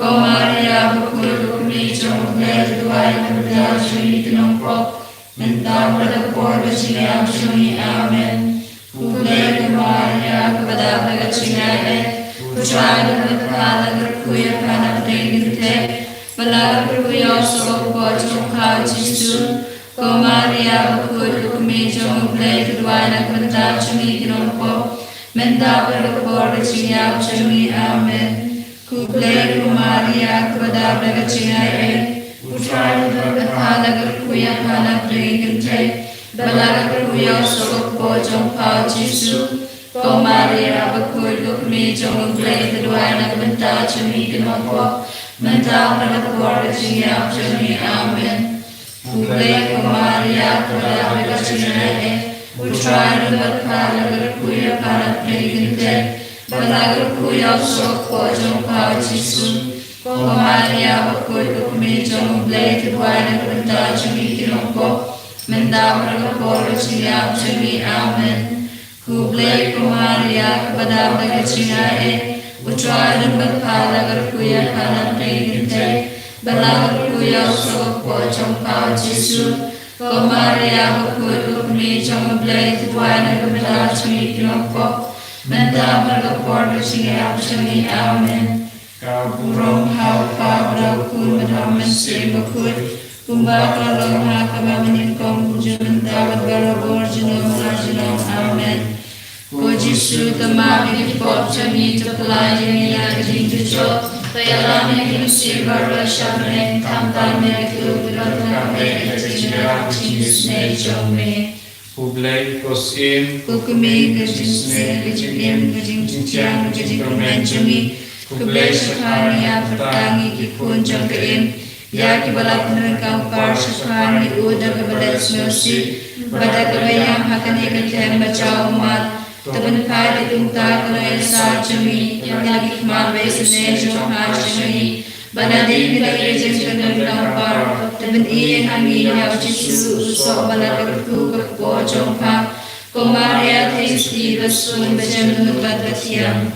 Ko Maria bakhuid, ko kmie jong U Blei, to duwai na ka bynta jong ngi ki nongpop, mynta bad ha ka por ka jingïap jong ngi. Amen. Khublei ko Maria, kaba dap da ka jingaiei, U Trai u don bad pha, la kyrkhu ïa pha na pdeng ki kynthei, bad la kyrkhu ïa u sawdong ka por jong pha u Jisu. Ko Maria bakhuid, ko kmie jong U Blei, to duwai na ka bynta jong ngi ki nongpop, mynta bad ha ka por ka jingïap jong ngi. Amen. Khublei ko Maria, kaba dap da ka jingaiei, U Trai u don bad pha, la kyrkhu ïa pha na pdeng ki kynthei, bad la kyrkhu ïa u sawdong ka por jong pha u Jisu. Ko Maria bakhuid, ko kmie jong U Blei, to duwai na ka bynta jong ngi ki nongpop, mynta bad ha ka por ka jingïap jong ngi. Amen. U Blei, ko Maria, kaba dap da ka jingaiei, U Trai u don bad pha. La kyrkhu ïa pha na pdeng ki kynthei, bad la kyrkhu ïa u soh kpoh jong pha U Jisu. Ko Maria bakhuid, ko kmie jong U Blei, to duwai na ka bynta jong ngi ki nongpop, mynta bad ha ka por ka jingïap jong ngi. Amen. Ko Blei, ko Maria, kaba dap da ka jingaiei, U Trai u don bad pha. La kyrkhu ïa pha na pdeng ki kynthei, bad la kyrkhu ïa u soh kpoh jong pha U Jisu. Ko Maria bakhuid, ko kmie jong U Blei, to duwai na ka bynta jong ngi ki nongpop, mynta bad ha ka por ka jingïap jong ngi. Amen. Ka burom ha U Kpa bad ha U Khun bad ha U Mynsiem Bakhuid, kumba ka la long ha kaba mynnyngkong, kumjuh mynta bad barabor, junom la junom. Amen. Ko Jisu, to map ïa ki pop jong ngi, to pyllait ïa ngi na ka jingtynjuh, to ïalam ïa ki mynsiem baroh sha bneng, khamtam ïa kito kiba donkam eh ïa ka jingïarap, ka jingisynei jong me. U Blei, ko Syiem, ko Kmie ka jingisynei, ka jingim, ka jingthiang, ka jingkyrmen jong ngi, khublei shaphrang ïa pyrta ngi ki khun jong ka Im, ïa kiba la pyndonkam par shaphrang ïa u da kaba leh sngewsih bad da kaba ïam ha kane ka them ba jaw ummat. To pynphai da kumta ka nongïasaid jong ngi ïa ki khmat ba isynei jong pha jong ngi, ba nadien ka jingpyndonkam par, to pyni ïa ngi ïa U Jisu, u soh ba la kyrkhu ka kpoh jong pha. Ko Maria, theisotti, ba sngewbha, ba jemnud bad ba thiang.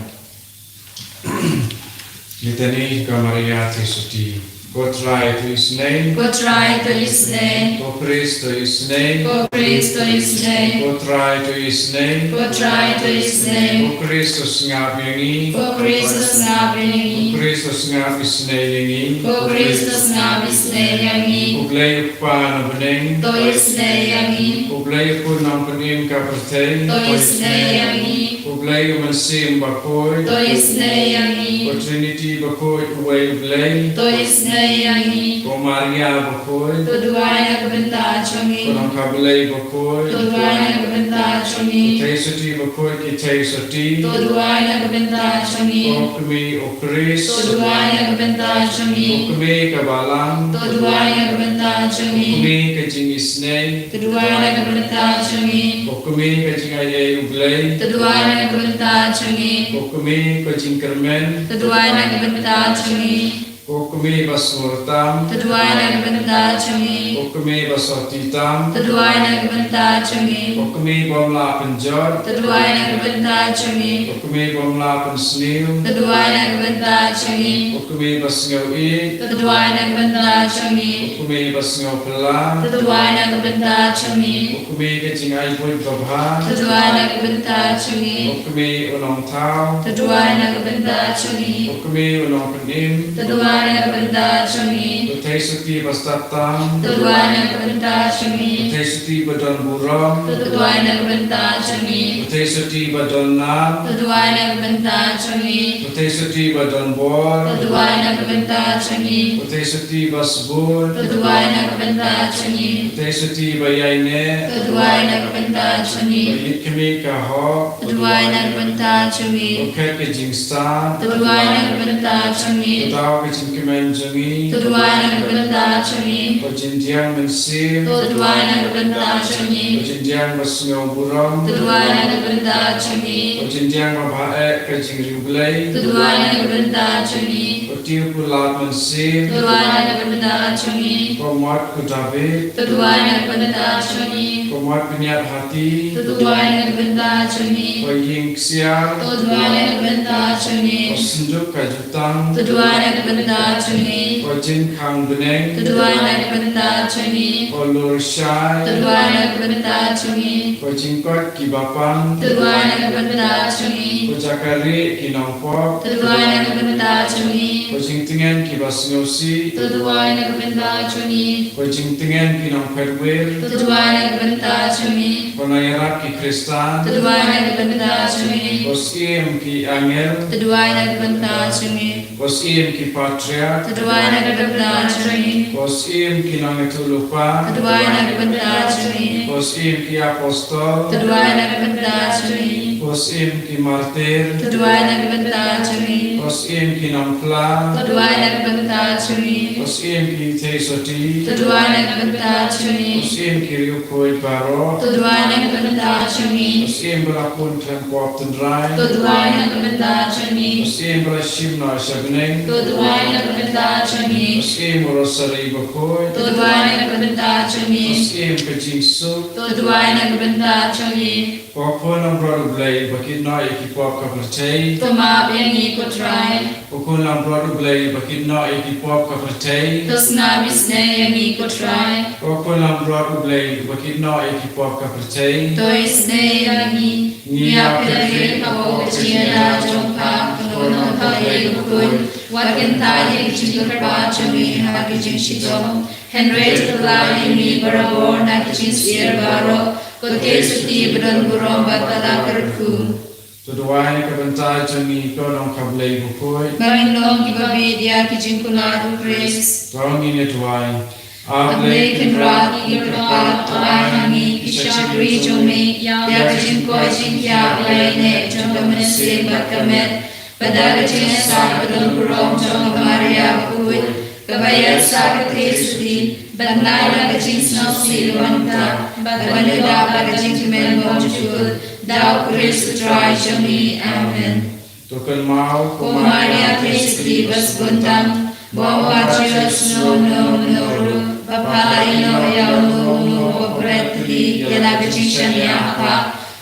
Litani ka Maria theisotti. Ko Trai, to isynei. Ko Trai, to isynei. Ko Khrist, to isynei. Ko Khrist, to isynei. Ko Trai, to isynei. Ko Trai, to isynei. Ko Khrist, to sngap ïa ngi. Ko Khrist, to sngap ïa ngi. Ko Khrist, to sngap isynei ïa ngi. Ko Khrist, to sngap isynei ïa ngi. U Blei U Kpa na bneng, to isynei ïa ngi. U Blei U Khun Nongpynim ka pyrthei, to isynei ïa ngi. U Blei U Mynsiem Bakhuid, to isynei ïa ngi. Ko Trinity bakhuid, uwei U Blei, to isynei ïa ngi. Ko Maria bakhuid, to duwai na ka bynta jong ngi. Ko Nongkha Blei bakhuid, to duwai na ka bynta jong ngi. Ko theisotti bakhuid ki theisotti, to duwai na ka bynta jong ngi. Ko Kmie U Khrist, to duwai na ka bynta jong ngi. Ko Kmie ka Balang, to duwai na ka bynta jong ngi. Ko Kmie ka jingisynei, to duwai na ka bynta jong ngi. Ko Kmie ka jingaiei U Blei, to duwai na ka bynta jong ngi. Ko Kmie ka jingkyrmen, to duwai na ka bynta jong ngi. Ko Kmie ba sngewrtam, to duwai na ka bynta jong ngi. Ko Kmie ba sotti tam, to duwai na ka bynta jong ngi. Ko Kmie bym lah pynjot, to duwai na ka bynta jong ngi. Ko Kmie bym lah pynsniew, to duwai na ka bynta jong ngi. Ko Kmie ba sngew ïeit, to duwai na ka bynta jong ngi. Ko Kmie ba sngew phylla, to duwai na ka bynta jong ngi. Ko Kmie ka jingai buit babha, to duwai na ka bynta jong ngi. Ko Kmie u nongthaw, to duwai na ka bynta jong ngi. Ko Kmie u nongpynim, to duwai na ka bynta jong ngi. Ko theisotti ba stad tam, to duwai na ka bynta jong ngi. Ko theisotti ba don burom, to duwai na ka bynta jong ngi. Ko theisotti ba don nam, to duwai na ka bynta jong ngi. Ko theisotti ba don bor, to duwai na ka bynta jong ngi. Ko theisotti ba sbun, to duwai na ka bynta jong ngi. Ko theisotti ba ïaineh, to duwai na ka bynta jong ngi. Ba ïit khmih ka hok, to duwai na ka bynta jong ngi. Ko khet ka jingstad, to duwai na ka bynta jong ngi. Ko daw ka jingkmen jong ngi, to duwai na ka bynta jong ngi. Ko jingdiang mynsiem, to duwai na ka bynta jong ngi. Ko jingdiang ba sngew burom, to duwai na ka bynta jong ngi. Ko jingdiang ba bha eh ka jingriewblei, to duwai na ka bynta jong ngi. Ko tiew pulad mynsiem, to duwai na ka bynta jong ngi. Ko mot u Dabid, to duwai na ka bynta jong ngi. Ko mot pynïaid hati, to duwai na ka bynta jong ngi. Ko ïing ksiar, to duwai na ka bynta jong ngi. Ko synduk ka jutang, to duwai na ka bynta jong ngi. Ko jingkhang bneng, to duwai na ka bynta jong ngi. Ko lur shai, to duwai na ka bynta jong ngi. Ko jingkoit kiba pang, to duwai na ka bynta jong ngi. Ko jaka rieh ki nongpop, to duwai na ka bynta jong ngi. Ko jingtngen kiba sngewsih, to duwai na ka bynta jong ngi. Ko jingtngen ki nongphet wir, to duwai na ka bynta jong ngi. Ko nongïarap ki Khristan, to duwai na ka bynta jong ngi. Ko Syiem ki angel, to duwai na ka bynta jong ngi. Ko Syiem ki patriark, to duwai na ka bynta jong ngi. Ko Syiem ki nongïathuhlypa, to duwai na ka bynta jong ngi. Ko Ko Syiem ki apostol. To duwai na ka bynta jong ngi. Ko Syiem ki martir. To duwai na ka bynta jong ngi. Ko Syiem ki nongphla. To duwai na ka bynta jong ngi. Ko Syiem ki theisotti. To duwai na ka bynta jong ngi. Ko Syiem ki riewkhuid baroh. To duwai na ka bynta jong ngi. Ko Syiem ba la pun khlem pop tynrai. To duwai na ka bynta jong ngi. Ko Syiem ba la shim noh sha bneng. To duwai na ka bynta jong ngi. Ko Syiem u Rosari bakhuid. To duwai na ka bynta jong ngi. Ko Syiem ka jingsuk. To duwai na ka bynta jong ngi. Ko Khun langbrot U Blei ba kit noh ïa ki pop ka pyrthei. To map ïa ngi ko Trai. Ko Khun langbrot U Blei ba kit noh ïa ki pop ka pyrthei. To sngap isynei ïa ngi ko Trai. Ko Khun langbrot U Blei ba kit noh ïa ki pop ka pyrthei. To isynei ïa ngi. Ngi ïa pyrshah ïa ka pop ka jingïada jong ka, ko Nongthaw Blei bakhuid. Wat kyntait ïa ka jingkyrpad jong ngi ha ka jingshitom. Hynrei to kylla ïa ngi barabor na ka jingsyier baroh, ko Theisotti badonburom bad ba la kyrkhu. To duwai na ka bynta jong ngi ko Nongthaw Blei bakhuid. Ba ngin long kiba bit ïa ka jingkular u Khrist. To ngin ïa duwai. A Blei Kynrad, ngi kyrpad to ai ha ngi ki shakri jong me ïa ka jingkoit jingkhiah lane jong ka mynsiem bad ka met. Bad da ka jingïasaid badonburom jong ka Maria bakhuid, kaba ïaid sa ka Theisotti, bad na ka jingsngewsih bymta, bad ban ïada bad ka jingkmen bymjukut, da u Khrist u Trai jong ngi. Amen. To kynmaw ko Maria Theisotti basbun tam, ba ym pat ïohsngew uno uno ruh, ba pha la ïehnoh ïa uno uno uba bret tylli ïa la ka jingshaniah ha pha,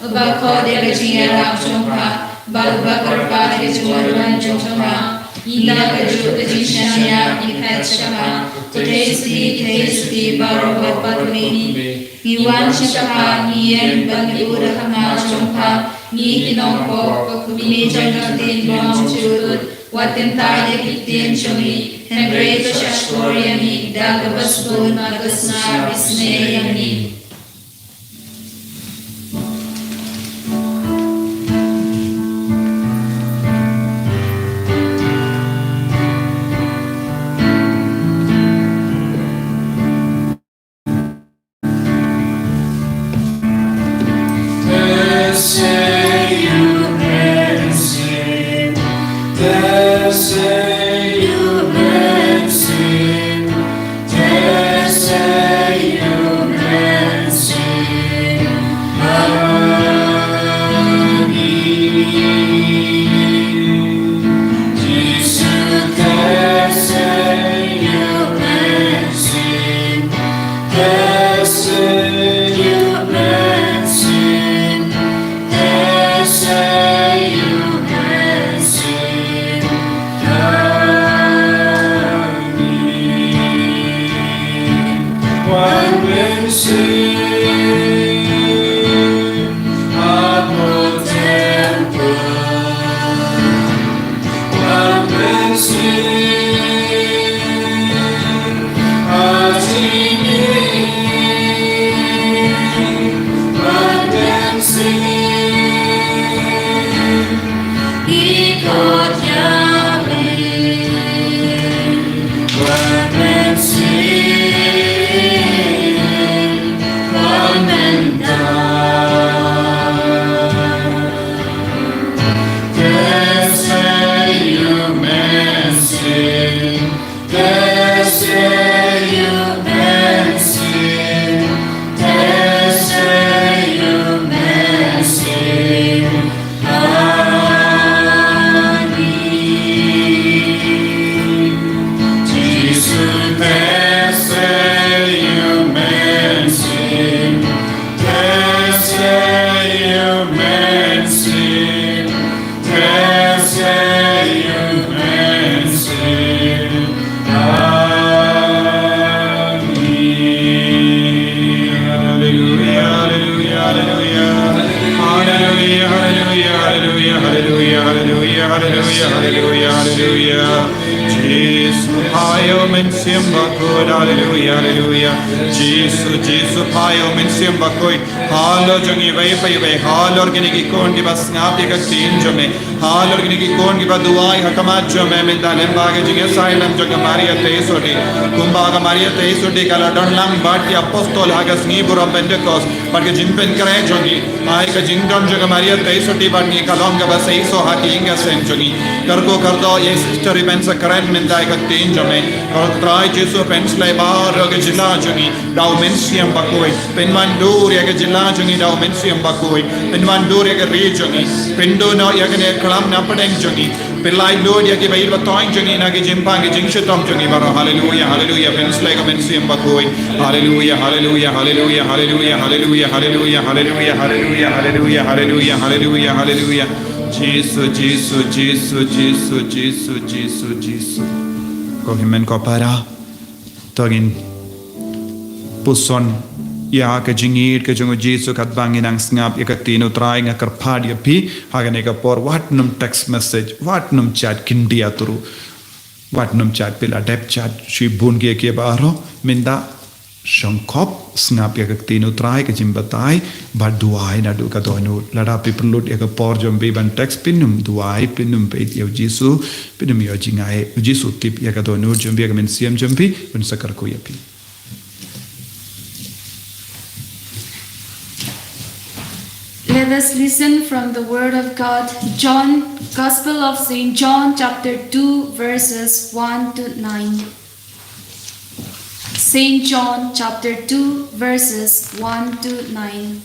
uba khot ïa ka jingïarap jong pha, bad uba kyrpad ïa ka jingwan jong pha. Ynda kajuh ka jingshaniah ngi phet sha pha, ko Theisotti, Theisotti baroh ba kyrpad ïa me. Ngi wan sha pha, ngi ïeng bad ngi bud ha khmat jong pha, ngi ki nongpop, ko kmie jong ka ktien bymjukut, wat kyntait ïa ki ktien jong ngi, hynrei to shahshkor ïa ngi da kaba sbun bad to sngap isynei ïa ngi. Haleluya, haleluya, haleluya, haleluya. Jisu phaïaw mynsiem bakhuid, haleluya, haleluya. Jisu, Jisu phaïaw mynsiem bakhuid. Halor jong iwei pa iwei, halor kine ki khun kiba sngap ïa ka ktien jong me. Halor kine ki khun kiba duwai ha khmat jong me mynta lyngba ka jingïaseng jong ka Maria Theisotti. Kumba ka Maria Theisotti ka la don lang bad ki apostol ha ka sngi burom Pentekost. Bad ka jingpynkhreh jong ngi, ai ka jingdon jong ka Maria Theisotti bad ngi ka long kaba seisoh ha ki ïing ki sem jong ngi. Kyrkhu kyrdoh ïa i Sister i Pynsakren mynta ïa ka ktien jong me. Ko Trai Jisu, pynshlei baroh ka jylla jong ngi da u Mynsiem Bakhuid. Pynwandur ïa ka jylla jong ngi da u Mynsiem Bakhuid. Pynwandur ïa ka ri jong ngi. Pynduh noh ïa kane ka khlam na pdeng jong ngi. Pynlait lut ïa kiba ïeit ba thoh jong ngi na ki jingpang ki jingshitom jong ngi baroh. Haleluya, haleluya. Pynshlei ka Mynsiem Bakhuid. Haleluya, haleluya, haleluya, haleluya, haleluya, haleluya, haleluya, haleluya, haleluya, haleluya, haleluya, haleluya. Jisu, Jisu, Jisu, Jisu, Jisu, Jisu, Jisu. Ko hynmen ko para. To ngin puson ïa ka jingïeit ka jong u Jisu katba ngin nang sngap ïa ka ktien u Trai. Nga kyrpad ïa phi ha kane ka por, wat nym text message, wat nym chat, khyndiat ruh. Wat nym chat, phi la dep chat shibun kiei kiei baroh, mynta shongkop sngap ïa ka ktien u Trai, ka jingbatai, bad duwai naduh ka dohnud. Lada phi pynlut ïa ka por jong phi ban text, phin ym duwai, phin ym peit ïa u Jisu, phin ym ïoh jingaiei. U Jisu u tip ïa ka dohnud jong phi, ïa ka mynsiem jong phi, un sa kyrkhu ïa phi. Let us listen from the Word of God, John, Gospel of Saint John, chapter two, verses one to nine. Saint John, chapter two, verses one to nine.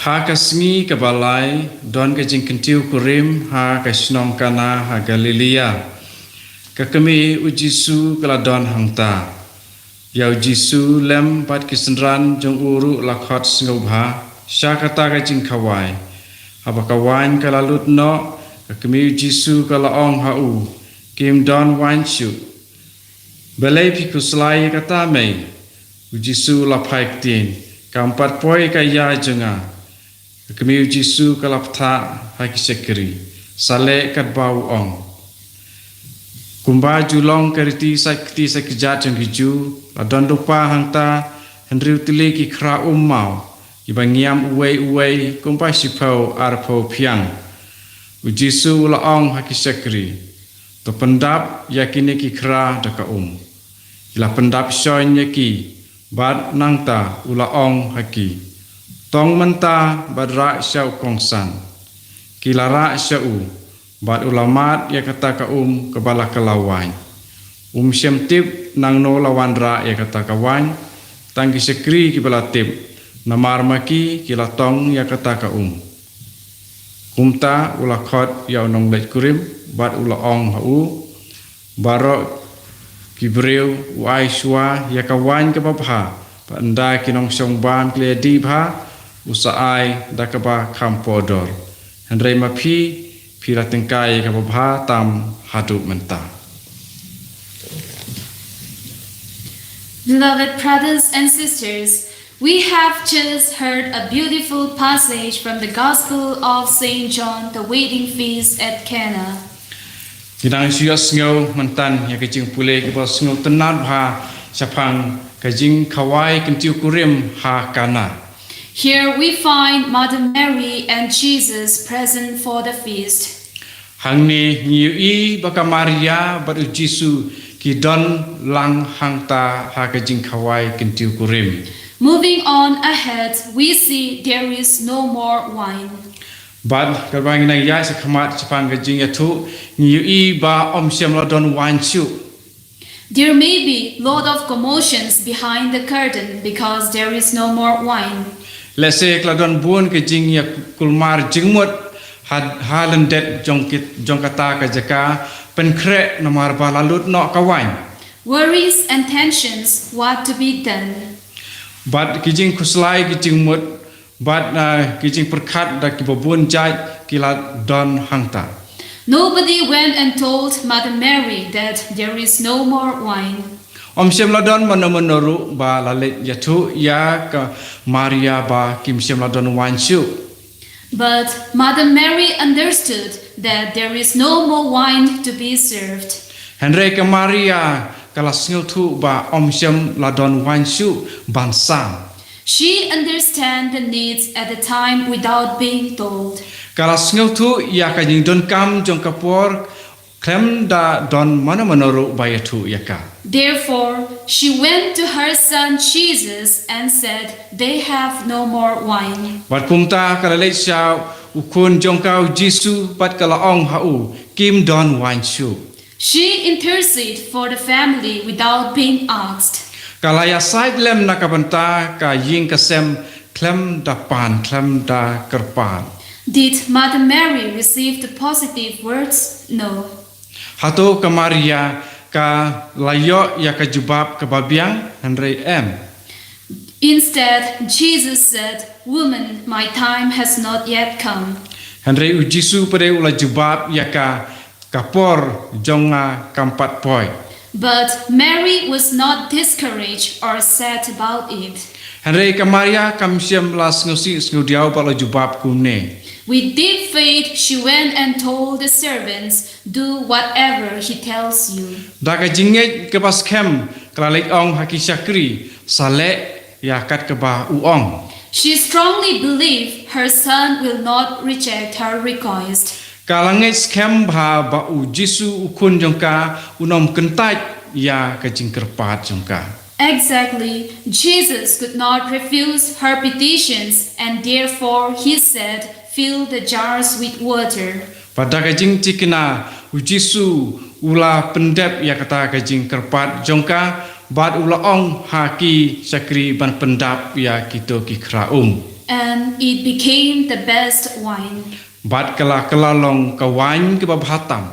Ha ka sngi kaba lai, don ka jingkyntiew kurim ha ka shnong Kana ha Galilea. Ka kmie u Jisu ka la don hangta. Ïa u Jisu lem bad ki synran jong u ruh la khot sngewbha sha kata ka jingkhawai. Haba ka waiñ ka la lut noh, ka kmie u Jisu ka la ong ha u, "Kim don waiñ shuh." "Balei phi khuslai ïa kata, mei?" U Jisu u la phai ktien, "Kam pat poi ka ïa jong nga." Ka kmie u Jisu ka la bthah ha ki shakri, sa leh katba u ong. Kumba ju long ka riti sait kti sait kjat jong ki Jiw, la don lypa hangta hynriew tylli ki khra um maw, kiba ngiam uwei uwei kumba shiphew arphew phiang. U Jisu u la ong ha ki shakri, "To pyndap ïa kine ki khra da ka um." Ki la pyndap shon ïa ki, bad nangta u la ong ha ki, "Tong mynta bad rah sha u kongsan." Ki la rah sha u, bad u la mad ïa kata ka um kaba la kylla waiñ. Um shym tip nangno la wanrah ïa kata ka waiñ, tang ki shakri kiba la tip, namar ma ki ki la tong ïa kata ka um. Kumta u la khot ïa u nongleit kurim, bad u la ong ha u, "Baroh ki briew u ai shuwa ïa ka waiñ kaba bha, bad ynda ki nongshong bam ki la ïa dih bha, u sa ai da kaba kham pohdor. Hynrei ma phi, phi la tyngkai ïa kaba bha tam haduh mynta." Beloved brothers and sisters, we have just heard a beautiful passage from the Gospel of Saint John, the wedding feast at Cana. Ngi dang shu ïohsngew mynta ïa ka jingpule kaba sngewtynnad bha shaphang ka jingkhawai kyntiew kurim ha Cana. Here we find Mother Mary and Jesus present for the feast. Hangne ngi ïohi ba ka Maria bad u Jisu ki don lang hangta ha ka jingkhawai kyntiew kurim. Moving on ahead, we see there is no more wine. Bad katba ngi nang ïaid sha khmat shaphang ka jingïathuh, ngi ïohi ba ym shym la don waiñ shuh. There may be lot of commotions behind the curtain because there is no more wine. Lehse ka la don bun ka jingïakulmar jingmut ha, ha lyndet jong ki, jong kata ka jaka pynkhreh namar ba la lut noh ka waiñ. Worries and tensions, what to be done? Bad ki jingkhuslai ki jingmut, bad, ah, ki jingpyrkhat da kiba bun jait ki la don hangta. Nobody went and told Mother Mary that there is no more wine. Ym shym la don mano mano ruh ba la leit ïathuh ïa ka Maria ba kim shym la don wine shuh. But Mother Mary understood that there is no more wine to be served. Hynrei ka Maria ka la sngewthuh ba ym shym la don wine shuh ban sam. She understand the needs at the time without being told. Ka la sngewthuh ïa ka jingdonkam jong ka por khlem da don mano mano ruh ba ïathuh ïa ka. Therefore, she went to her son Jesus and said, "They have no more wine." Bad kumta ka la leit sha u khun jong ka u Jisu bad ka la ong ha u, kim don wine shuh. She interceded for the family without being asked. Ka la ïasaid lem na ka bynta ka ïing ka sem khlem da pan, khlem da kyrpad. Did Mother Mary receive the positive words? No. Hato ka Maria ka la ïoh ïa ka jubab kaba biang? Hynrei em. Instead, Jesus said, "Woman, my time has not yet come." Hynrei u Jisu pat u la jubab ïa ka, ka por jong nga kam pat poi. But Mary was not discouraged or sad about it. Hynrei ka Maria kam shym la sngewsih sngewdiaw bad la jubab kumne. With deep faith, she went and told the servants, "Do whatever he tells you." Da ka jingngeit kaba skhem ka la leit ong ha ki shakri, sa leh ïa kat kaba u ong. She strongly believed her son will not reject her request. Ka la ngeit skhem bha ba u Jisu u khun jong ka un ym kyntait ïa ka jingkyrpad jong ka. Exactly, Jesus could not refuse her petitions, and therefore he said, "Fill the jars with water." Bad da ka jingtikna u Jisu u la pyndep ïa kata ka jingkyrpad jong ka, bad u la ong ha ki shakri ban pyndap ïa kito ki khra um. And it became the best wine. Bad ka la kylla long ka wine kaba bha tam.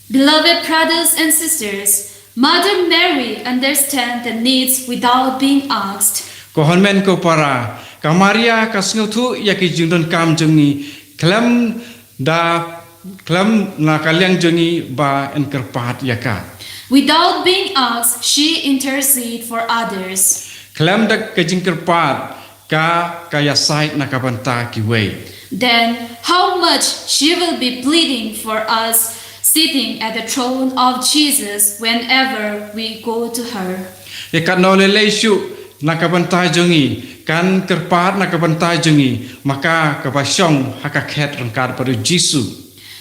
Beloved brothers and sisters, Mother Mary understand the needs without being asked. Ko hynmen ko para, ka Maria ka sngewthuh ïa ki jingdonkam jong ngi khlem da, khlem na ka liang jong ngi ba yn kyrpad ïa ka. Without being asked, she intercede for others. Khlem da ka jingkyrpad, ka, ka ïasaid na ka bynta kiwei. Then how much she will be pleading for us sitting at the throne of Jesus whenever we go to her. Ïa katno lei lei shuh na ka bynta jong ngi, kan kyrpad na ka bynta jong ngi, ma ka kaba shong ha ka khet ryngkat bad u Jisu.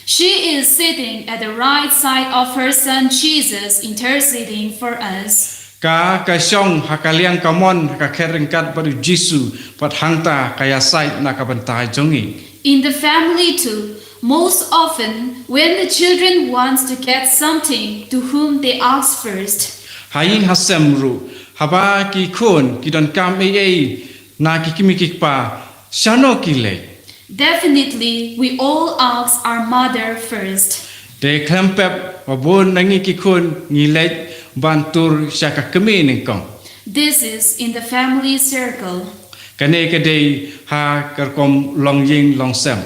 She is sitting at the right side of her son Jesus, interceding for us. Ka, ka shong ha ka liang kamon ha ka khet ryngkat bad u Jisu, bad hangta ka ïasaid na ka bynta jong ngi. In the family too, most often when the children wants to get something, to whom they ask first? Ha ïing ha sem ruh, haba ki khun ki donkam ei ei na ki kmie ki kpa, shano ki leit? Definitely, we all ask our mother first. Te khlem pep, ba bun na ngi ki khun ngi leit ban tur sha ka kmie nyngkong. This is in the family circle. Kane ka dei ha ka rukom longïing longsem.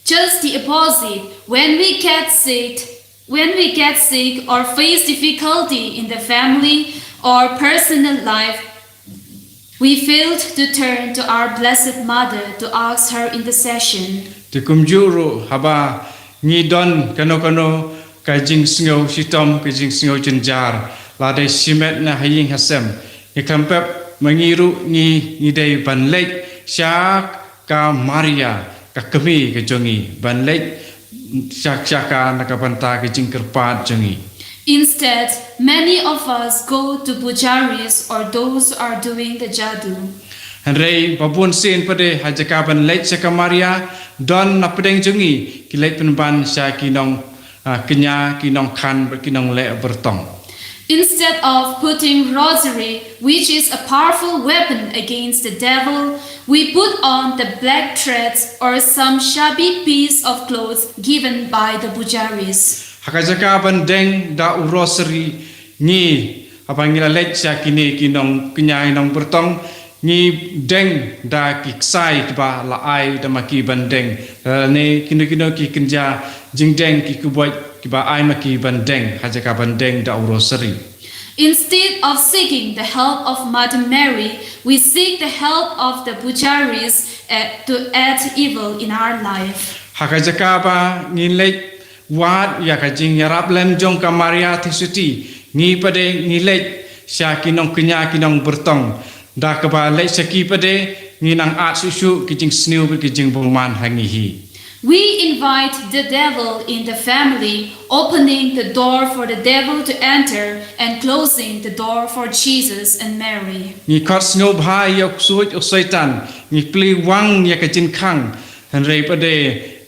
Just the opposite, when we get sick, when we get sick or face difficulty in the family or personal life, we failed to turn to our Blessed Mother to ask her intercession. Te kumjuh ruh haba ngi don kano kano ka jingsngew shitom, ka jingsngew jynjar, lada shimet na ha ïing ha sem, ngi khlem pep ma ngi ruh ngi, ngi dei ban leit sha ka Maria, ka kmie ka jong ngi, ban leit sha, sha ka na ka bynta ka jingkyrpad jong ngi. Instead, many of us go to pujaris or those are doing the jadoo. Hynrei ba bun sien pat de ha jaka ban leit sha ka Maria, don na pdeng jong ngi ki leit pynban sha ki nong, ah, kñia, ki nongkhan bad ki nongleh byrtong. Instead of putting rosary, which is a powerful weapon against the devil, we put on the black threads or some shabby piece of clothes given by the pujaris. Ha ka jaka ban deng da u rosary, ngi, haba ngi la leit sha kine ki nongkñia, nongbyrtong, Ngi deng da ki ksai kiba la ai da ma ki ban deng. Lane kino kino ki kynja jingdeng ki khublei kiba ai ma ki ban deng ha jaka ban deng da u rosary. Instead of seeking the help of Mother Mary, we seek the help of the pujaris, eh, to add evil in our life. Ha ka jaka ba ngi leit wad ïa ka jingïarap lem jong ka Maria Theisotti, ngi pat de ngi leit sha ki nongkñia ki nongbertong. Da kaba leit sha ki pat de ngi nang at shuh shuh ki jingsniew bad ki jingbymman ha ngi hi. We invite the devil in the family, opening the door for the devil to enter and closing the door for Jesus and Mary. Ngi khot sngewbha ïa u ksuid u Soitan, ngi plie wang ïa ka jingkhang, hynrei pat de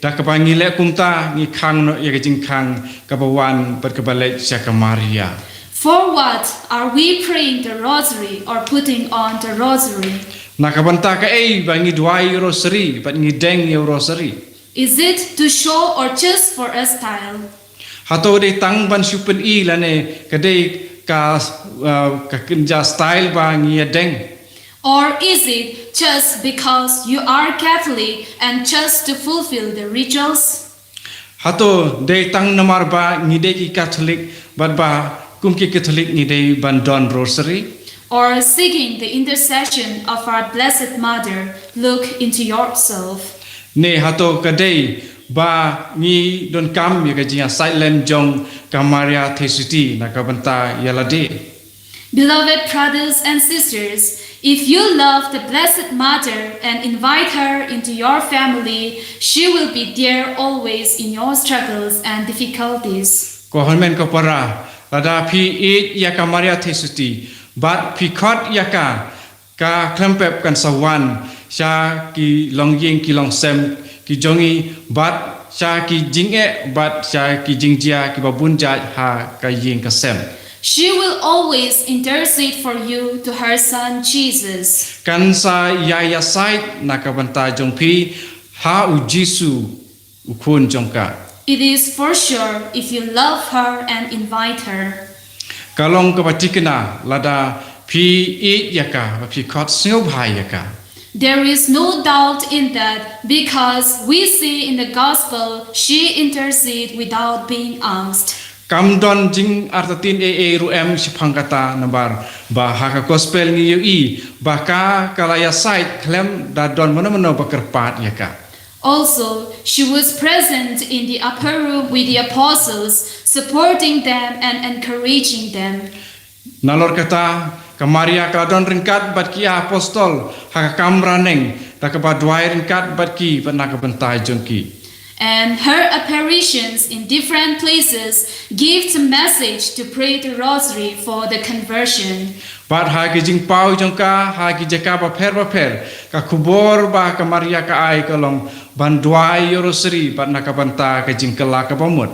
da kaba ngi leh kumta ngi khang noh ïa ka jingkhang kaba wan bad kaba leit sha ka Maria. For what are we praying the rosary or putting on the rosary? Na ka bynta kaei ba ngi duwai rosary bad ngi deng ïa u rosary? Is it to show or just for a style? Hato dei tang ban shu pyni lane ka dei ka, uh, ka kynja style ba ngi ïa deng? Or is it just because you are Catholic and just to fulfill the rituals? Hato dei tang namar ba ngi dei ki Catholic bad ba kum ki Catholic ngi dei ban don rosary? Or seeking the intercession of our Blessed Mother, look into yourself. Ne hato ka dei ba ngi donkam ïa ka jingïasaid lem jong ka Maria Theisotti na ka bynta ïa lade? Beloved brothers and sisters, if you love the Blessed Mother and invite her into your family, she will be there always in your struggles and difficulties. Ko hynmen ko para, lada phi ïeit ïa ka Maria Theisotti bad phi khot ïa ka, ka khlem pep kan sa wan sha ki longïing ki longsem ki jong ngi bad sha ki jingeh bad sha ki jingjia kiba bun jait ha ka ïing ka sem. She will always intercede for you to her Son Jesus. Kan sa ïa ïasaid na ka bynta jong phi ha u Jisu, u Khun jong ka. It is for sure if you love her and invite her. Ka long kaba thikna lada phi ïeit ïa ka bad phi khot sngewbha ïa ka. There is no doubt in that because we see in the gospel she intercede without being asked. Kam don jingartatien ei ei ruh em shaphang kata namar ba ha ka gospel ngi ïohi ba ka ka la ïasaid khlem da don mano mano ba kyrpad ïa ka. Also, she was present in the upper room with the apostles, supporting them and encouraging them. Nalor kata, ka Maria ka la don ryngkat bad ki apostol ha ka kamra neng, da kaba duwai ryngkat bad ki bad na ka bynta jong ki. And her apparitions in different places gives a message to pray the rosary for the conversion. Bad ha ki jingpaw jong ka ha ki jaka bapher bapher, ka khubor ba ka Maria ka ai ka long ban duwai ïa u rosary bad na ka bynta ka jingkylla kaba mut.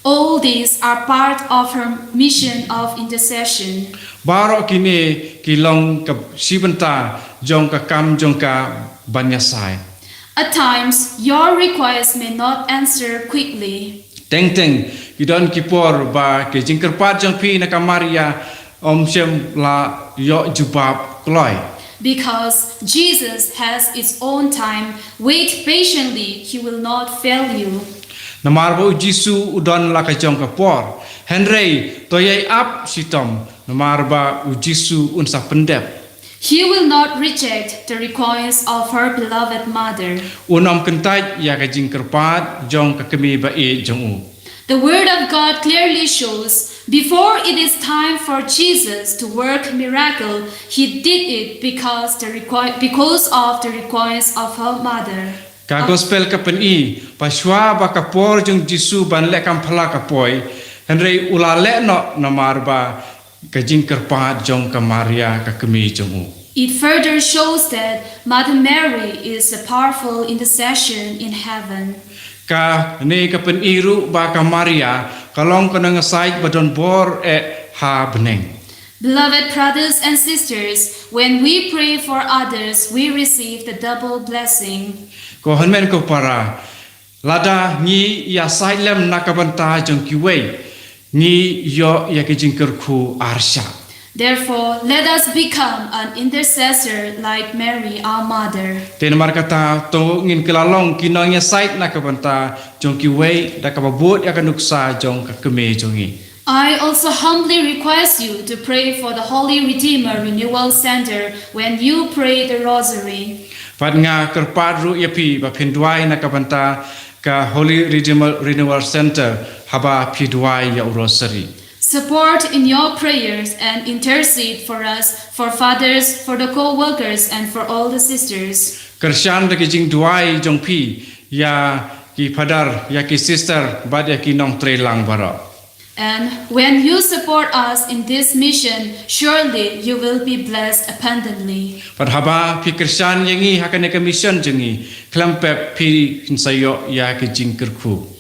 All these are part of her mission of intercession. Baroh kine ki long ka shi bynta jong ka kam jong ka ban ïasaid. At times, your request may not answer quickly. Teng teng, ki don ki por ba ki jingkyrpad jong phi na ka Maria ym shym la ïoh jubab kloi. Because Jesus has his own time, wait patiently, he will not fail you. Namar ba u Jisu u don la ka jong ka por. Hynrei to ïai ap shitom, namar ba u Jisu un sa pyndep. He will not reject the request of her beloved mother. Un ym kyntait ïa ka jingkyrpad jong ka kmie ba ïeit jong u. The word of God clearly shows, before it is time for Jesus to work miracle, he did it because the requi- because of the request of her mother. Ka gospel ka pyni ba shuwa ba ka por jong Jisu ban leh kam phylla ka poi, hynrei u la leh noh namar ba ka jingkyrpad jong ka Maria ka kmie jong u. It further shows that Mother Mary is a powerful intercession in heaven. Kane ka pyni ruh ba ka Maria ka long ka nongïasaid ba don bor eh ha bneng. Beloved brothers and sisters, when we pray for others, we receive the double blessing. Ko hynmen ko para, lada ngi ïasaid lem na ka bynta jong kiwei, ngi ïoh ïa ki jingkyrkhu arshah. Therefore, let us become an intercessor like Mary, our mother. Te namar kata, to ngin kylla long ki nongïasaid na ka bynta jong kiwei da kaba bud ïa ka nuksa jong ka kmie jong ngi. I also humbly request you to pray for the Holy Redeemer Renewal Center when you pray the Rosary. Bad nga kyrpad ruh ïa phi ba phin duwai na ka bynta ka Holy Redeemer Renewal Center haba phi duwai ïa u Rosary. Support in your prayers and intercede for us, for fathers, for the co-workers, and for all the sisters. Kyrshan da ki jingduwai jong phi ïa ki phadar, ïa ki sister, bad ïa ki nongtrei lang baroh. And when you support us in this mission, surely you will be blessed abundantly. Bad haba phi kyrshan ïa ngi ha kane ka mission jong ngi, khlem pep phin sa ïoh ïa ki jingkyrkhu.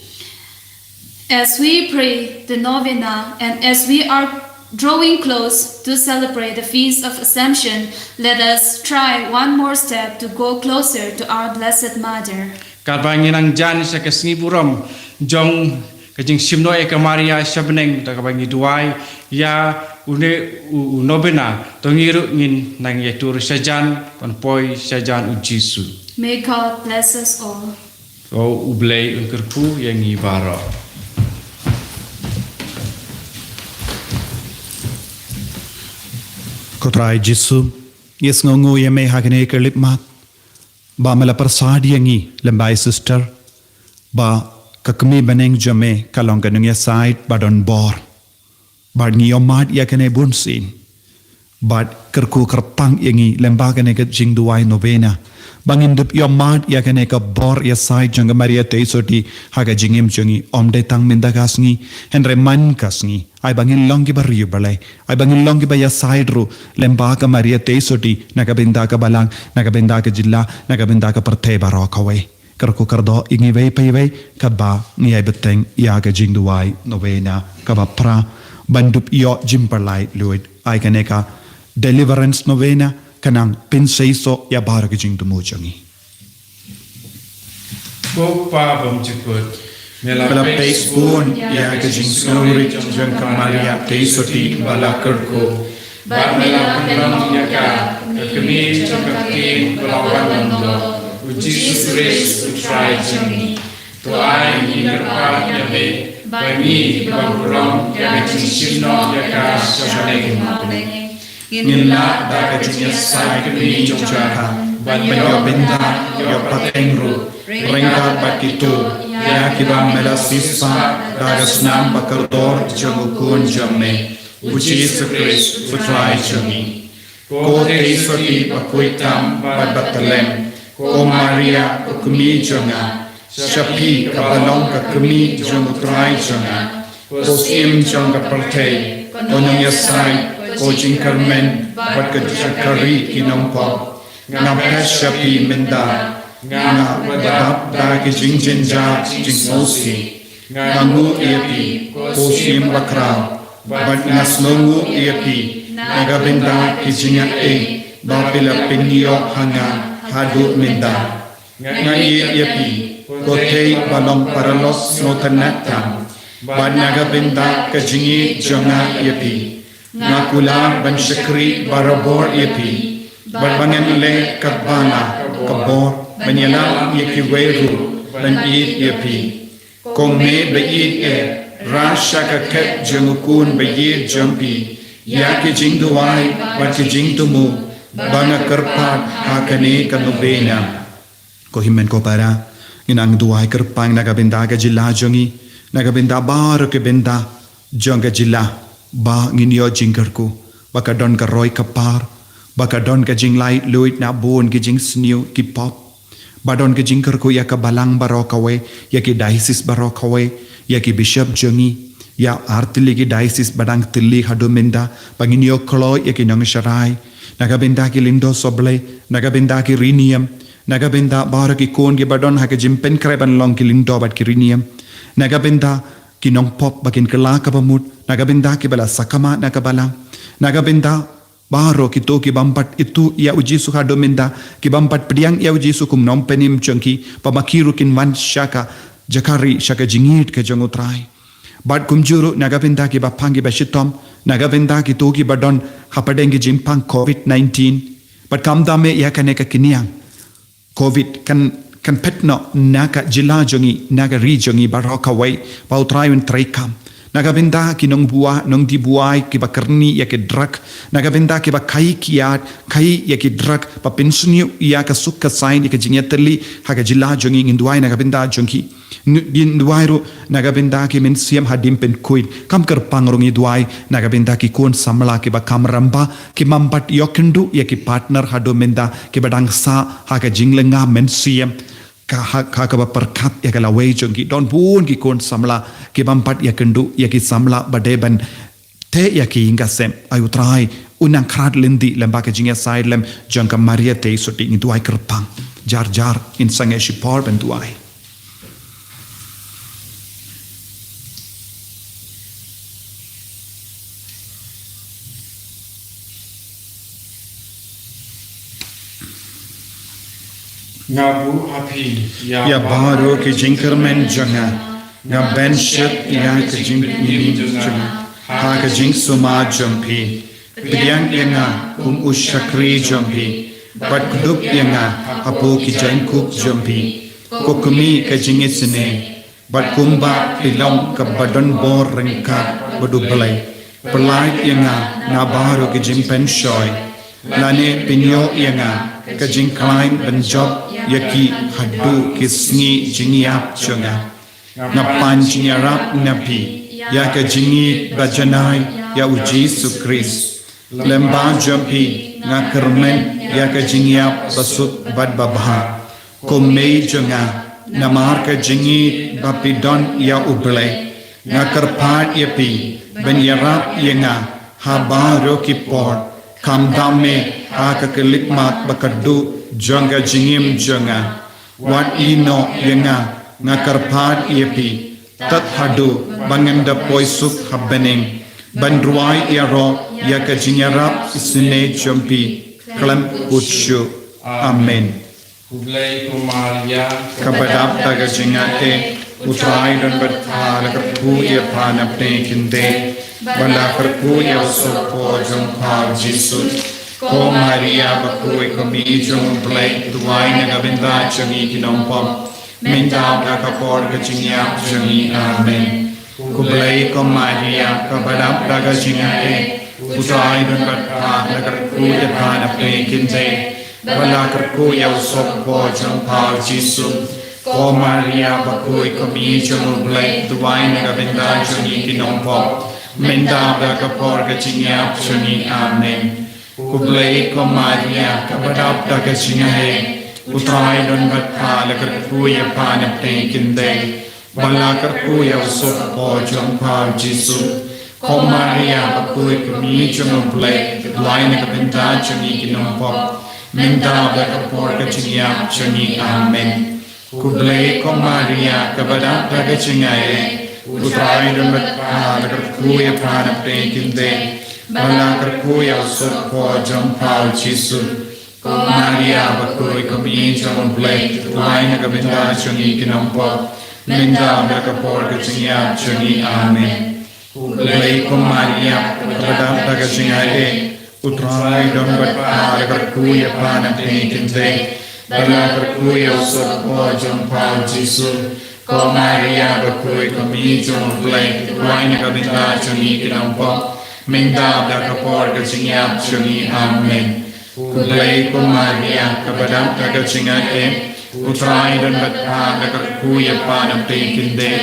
As we pray the novena and as we are drawing close to celebrate the Feast of Assumption, let us try one more step to go closer to our Blessed Mother. Katba ngi nang jan sha ka sngi burom jong ka jingshim noh ïa ka Maria sha bneng, da kaba ngi duwai ïa une u, u novena, to ngi ruh ngin nang ïatur shajan ban poi shajan u Jisu. May God bless us all. To U Blei un kyrkhu ïa ngi baroh. Ko Trai Jisu, ngi sngewnguh ïa me ha kane ka khyllipmat ba me la pyrsad ïa ngi lem bad i sister, ba ka kmie bneng jong me ka long ka nongïasaid ba don bor. Bad ngi ïohmad ïa kane bunsien. Bad kyrkhu kyrpang ïa ngi lem bad kane ka jingduwai novena, ba ngin dup ïohmad ïa kane ka bor ïasaid jong ka Maria Theisotti ha ka jingim jong ngi, ym dei tang mynta ka sngi, hynrei man ka sngi. Ai ba ngin long kiba riewblei, ai ba ngin long kiba ïasaid ruh lem bad ka Maria Theisotti, na ka bynta ka balang, na ka bynta ka jylla, na ka bynta ka pyrthei baroh kawei. Kyrkhu kyrdoh ïa ngi iwei pa iwei katba ngi ïai bteng ïa ka jingduwai novena kaba phra, ban dup ïoh jingpyllait luid. Ai kane ka Deliverance Novena ka nang pynseisoh ïa baroh ki jingthmu jong ngi. Ko Pa bymjukut, me la peit bun ïa ka jingsngewrit jong ka Maria Theisotti ba la kyrkhu. Bad me la pynlong ïa ka, ka kmie jong ka ktien ba la wan lumno, u Jisu Khrist u Trai jong ngi. To ai ngi kyrpad ïa me ba ngi kiba burom ïa ka jingshim noh ïa ka sha bneng. Ngin lah da ka jingïasaid kmie jong ka ban ïoh bynta, ïoh pateng ruh ryngkat bad kito ïa kiba me la siewspah da ka snam ba kordor jong u Khun jong me, u Jisu Khrist u Trai jong ngi. Ko Theisotti bakhuid tam bad bathylliem, ko Maria ko kmie jong nga, sha phi kaba long ka kmie jong u Trai jong nga, ko Syiem jong ka pyrthei, ko Nongïasaid, ko jingkyrmen bad ka jingshakri ki nongpop, nga phet sha phi mynta, nga wadap da ki jingjynjar jingsngewsih. Nga nguh ïa phi, ko Syiem bakhraw, bad nga sngewnguh ïa phi, na ka bynta ki jingaiei ba phi la pynïoh ha nga haduh mynta. Nga ïeit ïa phi, ko thei ba long paralok sngewtynnad tam, bad na ka bynta ka jingïeit jong nga ïa phi, nga kular ban shakri barabor ïa phi, bad ba ngan leh katba la ka bor ban ïalam ïa kiwei ruh ban ïeit ïa phi. Ko Me baieit eh, rah sha ka khet jong u Khun baieit jong phi ïa ki jingduwai bad ki jingthmu ba nga kyrpad ha kane ka novena. Ko hynmen ko para, ngi nang duwai kyrpang na ka bynta ka jylla jong ngi, na ka bynta baroh ki bynta jong ka jylla, ba ngin ïoh jingkyrkhu ba ka don ka roi ka par, ba ka don ka jinglaitluid na bun ki jingsniew ki pop, ba don ka jingkyrkhu ïa ka balang baroh kawei, ïa ki diocese baroh kawei, ïa ki bishop jong ngi, ïa artylli ki diocese ba dang tylli haduh mynta, ba ngin ïoh kloi ïa ki nongsharai, na ka bynta ki lyngdoh sohblei, na ka bynta ki riewniam, na ka bynta baroh ki khun kiba don ha ka jingpynkhreh ban long ki lyngdoh bad ki riewniam, na ka bynta ki nongpop ba kin kylla kaba mut, na ka bynta kiba la sakma na ka balang, na ka bynta baroh kito ki bym pat ithuh ïa u Jisu haduh mynta, ki bym pat pdiang ïa u Jisu kum nongpynim jong ki, ba ma ki ruh kin wan sha ka jaka ri, sha ka jingïeit ka jong u Trai. Bad kumjuh ruh na ka bynta kiba phang kiba shitom, Na ka bynta kito kiba don hapdeng ki jingpang covid nineteen. Bad kam dam eh ïa kane ka kynja covid kan, kan phet noh na ka jylla jong ngi, na ka ri jong ngi baroh kawei, ba U Trai un treikam. Na ka bynta ki nongbuaid, nongdih buaid kiba kyrni ïa ki drug, na ka bynta kiba khaïi kiad, khaïi ïa ki drug, ba pynsniew ïa ka suk ka saiñ, ïa ka jingïatylli ha ka jylla jong ngi, ngin duwai na ka bynta jong ki. Ngin duwai ruh na ka bynta ki mynsiem hadim pynkhuid. Kam kyrpang ruh ngi duwai na ka bynta ki khun samla kiba kam rangbah, ki bym pat ïoh kynduh ïa ki partner haduh mynta, kiba dang sah ha ka jinglynga mynsiem, ka ha, ha kaba pyrkhat ïa ka lawei jong ki. Don bun ki khun samla ki bym pat ïoh kynduh ïa ki samla ba dei ban teh ïa ki ïing ka sem. Ai U Trai, un nang khrat lynti lem bad ka jingïasaid lem jong ka Maria Theisotti. Ngi duwai kyrpang. Jar jar ngin sangeh shipor ban duwai. Nga buh ha phi ïa baroh ki jingkyrmen jong nga. Nga ban shet ïa ka jingim jong nga ha ka jingsumar jong phi. Pdiang ïa nga kum u shakri jong phi, bad kdup ïa nga hapoh ki jaiñkup jong phi. Ko kmie ka jingisynei, bad kumba phi long kaba don bor ryngkat bad U Blei, pyllait ïa nga na baroh ki jingpynshoi, lane pynïoh ïa nga ka jingkhlaiñ ban jop ïa ki haduh ki sngi jingïap jong nga. Nga pan jingïarap na phi ïa ka jingïeit ba janai ïa U Jisu Khrist. Lem bad jong phi nga kyrmen ïa ka jingïap ba suk bad ba bha. Ko mei jong nga, namar ka jingïeit ba phi don ïa U Blei, nga kyrpad ïa phi ban ïarap ïa nga ha baroh ki por, khamtam eh ha ka khyllipmat ba khatduh jong ka jingim jong nga. Wat ïehnoh ïa nga, nga kyrpad ïa phi, tad haduh ba ngan da poi suk ha bneng, ban duwai ïaroh ïa ka jingïarap isynei jong phi khlem kut shuh. Amen. Khublei ko Maria, kaba dap da ka jingaiei, U Trai don bad pha, la kyrkhu ïa pha na pdeng ki khyndai, bad la kyrkhu ïa u sohpor jong pha U Jisu. Ko Maria bakhuid, ko kmie jong U Blei, duwai na ka bynta jong ngi ki nongpop, mynta bad ha ka por ka jingïap jong ngi. Amen. Khublei ko Maria, kaba dap da ka jingaiei, U Trai don bad pha, la kyrkhu ïa pha na pdeng ki khyndai, bad la kyrkhu ïa u sohpor jong pha U Jisu. Ko Maria bakhuid, ko kmie jong U Blei, duwai na ka bynta jong ngi ki nongpop, mynta bad ha ka por ka jingïap jong ngi. Amen. Khublei ko Maria, kaba dap da ka jingaiei, U Trai don bad pha, la kyrkhu ïa pha na pdeng ki khyndai, bad la kyrkhu ïa u sohpor jong pha U Jisu. Ko Maria bakhuid, ko kmie jong U Blei, duwai na ka bynta jong ngi ki nongpop, mynta bad ha ka por ka jingïap jong ngi. Amen. Khublei ko Maria, kaba dap da ka jingaiei, U Trai don bad pha, la kyrkhu ïa pha na pdeng ki khyndai, bad la kyrkhu ïa u sohpor jong pha U Jisu. Ko Maria bakhuid, ko kmie jong U Blei, duwai na ka bynta jong ngi ki nongpop, mynta bad ha ka por ka jingïap jong ngi. Amen. Khublei ko Maria, kaba dap da ka jingaiei, U Trai don bad pha, la kyrkhu ïa pha na pdeng ki khyndai, bad la kyrkhu ïa u sohpor jong pha U Jisu. Ko Maria bakhuid, ko kmie jong U Blei, duwai na ka bynta jong ngi ki nongpop, mynta bad ha ka por ka jingïap jong ngi. Amen. Khublei ko Maria, kaba dap da ka jingaiei, U Trai don bad pha, la kyrkhu ïa pha na pdeng ki khyndai,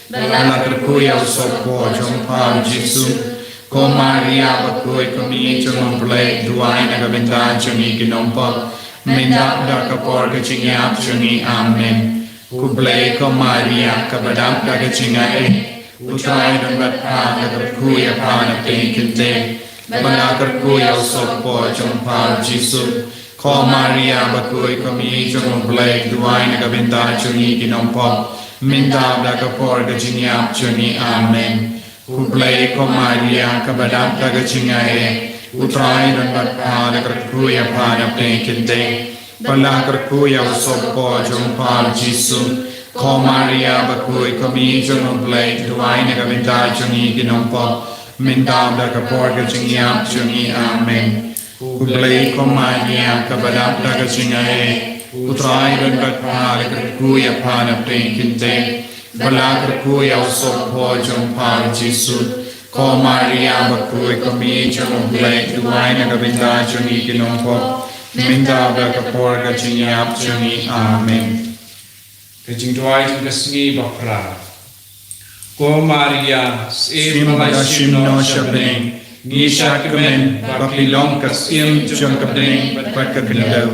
bad la kyrkhu ïa u sohpor jong pha U Jisu. Ko Maria bakhuid, ko kmie jong U Blei, duwai na ka bynta jong ngi ki nongpop, mynta bad ha ka por ka jingïap jong ngi. Amen. Khublei ko Maria, kaba dap da ka jingaiei, U Trai don bad pha, la kyrkhu ïa pha na pdeng ki khyndai, bad la kyrkhu ïa u sohpor jong pha U Jisu. Ko Maria bakhuid, ko kmie jong U Blei, duwai na ka bynta jong ngi ki nongpop, mynta bad ha ka por ka jingïap jong ngi. Amen. Khublei ko Maria, kaba dap da ka jingaiei, U Trai don bad pha, la kyrkhu ïa pha na pdeng ki khyndai, bad la kyrkhu ïa u sohpor jong pha U Jisu. Ko Maria bakhuid, ko kmie jong U Blei, duwai na ka bynta jong ngi ki nongpop, Mynta da ka por ka jingïap jong ngi. Amen. U Blei ko Maria, kaba dap da ka jingaiei, U Trai u don bad pha, la kyrkhu ïa pha na pdeng kynthei, bad la kyrkhu ïa u sohphoh jong pha u Jisu. Ko Maria bakhuid, ko Kmie jong U Blei, duwai na ka bynta jong ngi ki nongpop, mynta da ka por ka jingïap jong ngi. Amen. Ka jingduwai jong ka sngi baphra. Ko Maria, Syiem ba la shim noh sha bneng, ngi shah kmen ba phi long ka Syiem jong ka bneng bad ka khyndew.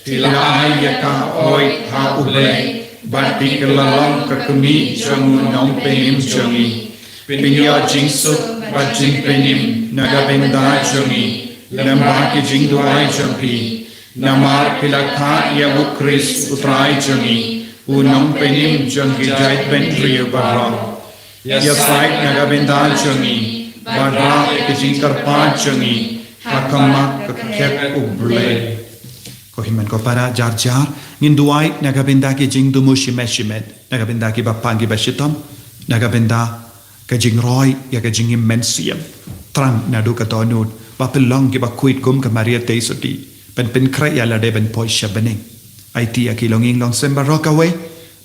Phi la ai ïa ka oid ha U Blei, bad phi la long ka Kmie jong U Nongpynim jong ngi. Pynïoh jingsuk bad jingpynim na ka bynta jong ngi, lyngba ki jingduwai jong phi. Namar phi la khah ïa U Khrist U Trai jong ngi, U Nongpynim jong ki jaitbynriew baroh. Ïasaid na ka bynta jong ngi, bad rah ïa ka jingkyrpad jong ngi ha khmat ka khet U Blei. Ko hynmen ko para, jar jar ngin duwai na ka bynta ki jingthmu shimet shimet, na ka bynta kiba pang kiba shitom, na ka bynta ka jingroi ïa ka jingim mynsiem. Thrang naduh ka dohnud ba phin long kiba khuid kum ka Maria Theisotti, ban pynkhreh ïa lade ban poi sha bneng. Aiti ïa ki longïing longsem baroh kawei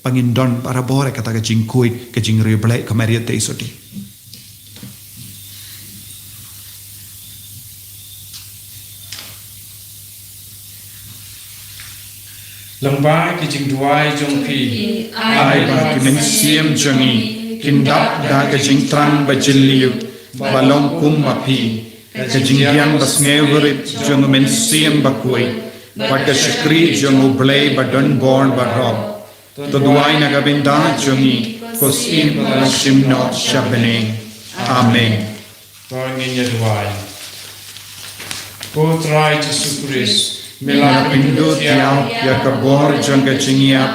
ba ngin don barabor ïa kata ka jingkhuid, ka jingriewblei ka Maria Theisotti. Lyngba ki jingduwai jong phi, ai ba ki mynsiem jong ngi kin dap da ka jingthrang ba jylliew, ba long kum ma phi, ka jingbiang ba sngewrit jong U Mynsiem Bakhuid, bad ka shakri jong U Blei ba don bor baroh. To duwai na ka bynta jong ngi, ko Syiem ba la shim noh sha bneng. Amen. To ngin ïa duwai. Ko Trai Jisu Khrist, me la pynduh thiaw ïa ka bor jong ka jingïap,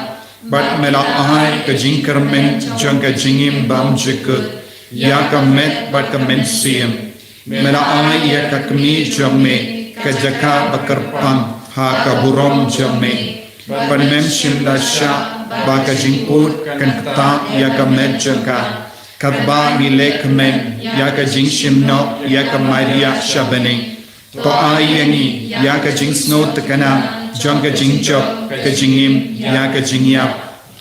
bad me la ai ka jingkyrmen jong ka jingim bymjukut ïa ka met bad ka mynsiem. Me la ai ïa ka Kmie jong me ka jaka ba kyrpang ha ka burom jong me, bad mem shym la shah ba ka jingpud kan ktah ïa ka met jong ka. Katba ngi leh kmen ïa ka jingshim noh ïa ka Maria sha bneng, to ai ïa ngi ïa ka jingsngewtynnad jong ka jingjop ka jingim ïa ka jingïap.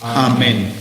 Amen.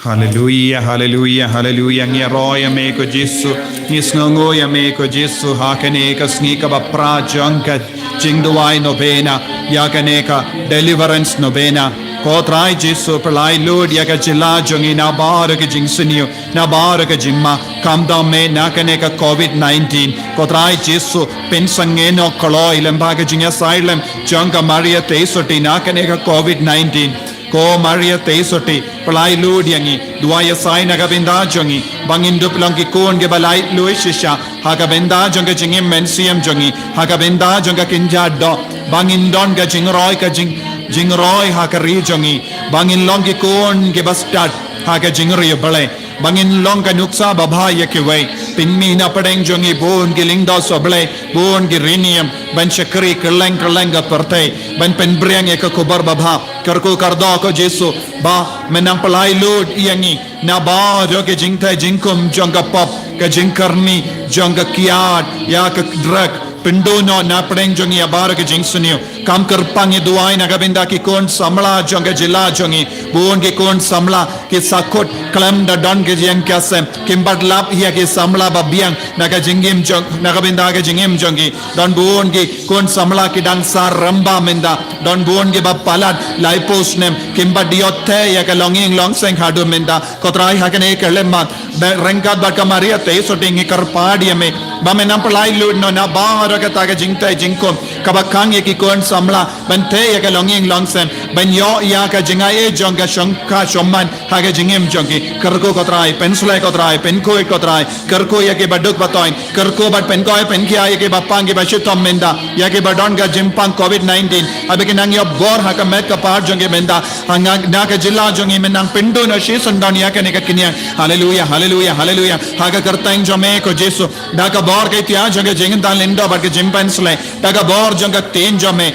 Haleluia, haleluia, haleluia. Ngi ïaroh ïa me ko Jisu, ngi sngewnguh ïa me ko Jisu, ha kane ka sngi kaba phra jong ka jingduwai novena, ïa kane ka deliverance novena. Ko Trai Jisu, pynlait lut ïa ka jylla jong ngi na baroh ka jingsniew, na baroh ka jingma, khamtam eh na kane ka covid nineteen. Ko Trai Jisu, pynsangeh noh kloi lyngba ka jingïasaid lem jong ka Maria Theisotti na kane ka covid nineteen. Ko Maria Theisotti, pynlait lut ïa ngi, duwai ïasai na ka bynta jong ngi, ba ngin dup long ki khun kiba laitluid shisha ha ka bynta jong ka jingim mynsiem jong ngi, ha ka bynta jong ka kynja doh, ba ngin don ka jingroi, ka jing, jingroi ha ka ri jong ngi, ba ngin long ki khun kiba stad ha ka jingriewblei, ba ngin long ka nuksa babha ïa kiwei. Pynmih na pdeng jong ngi bun ki lyngdoh sohblei, bun ki riewniam, ban shakri kylleng kylleng ka pyrthei, ban pynphriang ïa ka khubor babha. Kyrkhu kyrdoh ko Jisu, ba men nang pynlait lut ïa ngi na baroh ka jingthait jingkhum jong ka pop, ka jingkyrni jong ka kiad ïa ka drug. Pynduh noh na pdeng jong ngi ïa baroh ka jingsniew. Kam kyrpang ngi duwai na ka bynta ki khun samla jong ka jylla jong ngi. Bun ki khun samla ki sahkut khlem da don ki ïing ki sem, kim pat lap ïa ki samla ba biang na ka jingim jong, na ka bynta ka jingim jong ki. Don bun ki khun samla ki dang sah rangbah mynta. Don bun kiba palat laiphew snem, kim pat ïoh theh ïa ka longïing longsem haduh mynta. Ko Trai, ha kane ka khyllipmat, ryngkat bad ka Maria Theisotti ngi kyrpad ïa me, ba men nang pynlait lut noh na baroh kata ka jingthait jingkhum kaba khang ïa ki khun samla ban theh ïa ka longïing longsem, ban ïoh ïa ka jingai jong ka shongkha shongman ha ka jingim jong ki. Kyrkhu ko Trai, pynshlei ko Trai, pynkhuid ko Trai. Kyrkhu ïa kiba duk ba toiñ, kyrkhu bad pynkoit pynkhia ïa kiba pang kiba shitom mynta, ïa kiba don ka jingpang covid nineteen, haba ki nang ïoh bor ha ka met ka phad jong ki mynta. Ha nga, na ka jylla jong ngi men nang pynduh noh shisyndon ïa kane ka khñiang. Haleluia, haleluia, haleluia. Ha ka kyrteng jong me ko Jisu, da ka bor ka ïtiar jong ka jingïaid lyngdoh bad ka jingpynshlei, da ka bor jong ka ktien jong me,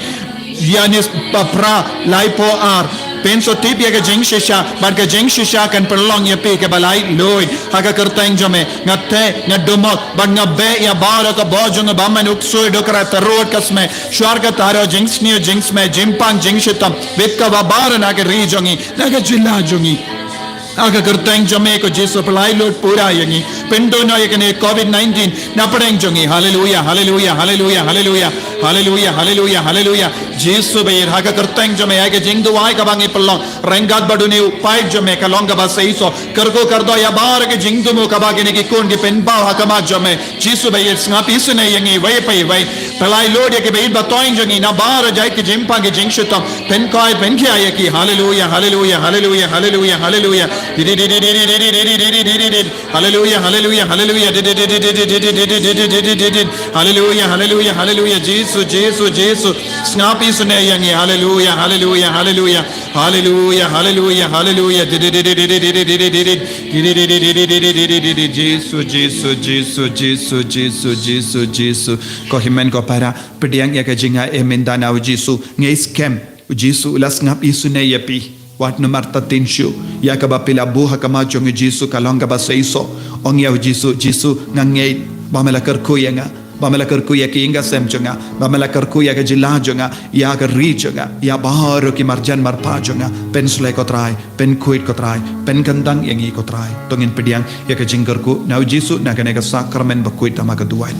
Ïanis ba phra laiphew ar, Pynshah tip ïa ka jingshisha, bad ka jingshisha kan pynlong ïa phi kaba laitluid. Ha ka kyrteng jong me, nga teh, nga dumok, bad nga beh ïa baroh ka bor jong u bymman, u ksuid, u krat, tarot, ka smet, shuar ka taro, jingsniew, jingsmet, jingpang, jingshitom, bit kaba baroh na ka ri jong ngi, na ka jylla jong ngi. Ha ka kyrteng jong me ko Jisu, pynlait lut pura ïa ngi. Pynduh noh ïa kane covid nineteen na pdeng jong ngi. Haleluia, haleluia, haleluia, haleluia. Haleluia, haleluia, haleluia. Jisu baieit, ha ka kyrteng jong me, ha ka jingduwai kaba ngi pynlong, ryngkat bad une u paip jong me, ka long kaba seisoh. Kyrkhu kyrdoh ïa baroh ka jingthmu kaba kine ki khun ki pynpaw ha khmat jong me. Jisu baieit, sngap isynei ïa ngi iwei pa iwei. Pynlait lut ïa ki baieit ba thoiñ jong ngi na baroh jait ki jingpang ki jingshitom. Pynkoit, pynkhia ïa ki. Haleluia, haleluia, haleluia, haleluia, haleluia. Di, di, di. Haleluia, haleluia, haleluia. Di, di, di. Haleluia, haleluia, haleluia. Jisu, Jisu, Jisu. Sngap isynei ïa ngi. Haleluia, haleluia, haleluia. Haleluia, haleluia, haleluia. Di, di, di. Jisu, Jisu, Jisu, Jisu, Jisu, Jisu. Ko hynmen ko para, pdiang ïa ka jingai mynta na u Jisu. Ngei skhem, u Jisu u la sngap isynei ïa phi. Wat namar ta tin shu, ïa kaba phi la buh ha khmat jong u Jisu ka long kaba seisoh. Ong ïa u Jisu, Jisu, nga ngeit ba me la kyrkhu ïa nga, ba me la kyrkhu ïa ka ïing ka sem jong nga, ba me la kyrkhu ïa ka jylla jong nga, ïa ka ri jong nga, ïa baroh ki marjan marpa jong nga. Pynshlei ko Trai, pynkhuid ko Trai, pynkyndang ïa ngi ko Trai. To ngin pdiang ïa ka jingkyrkhu na u Jisu na kane ka sakramen bakhuid tang ba ka duwai.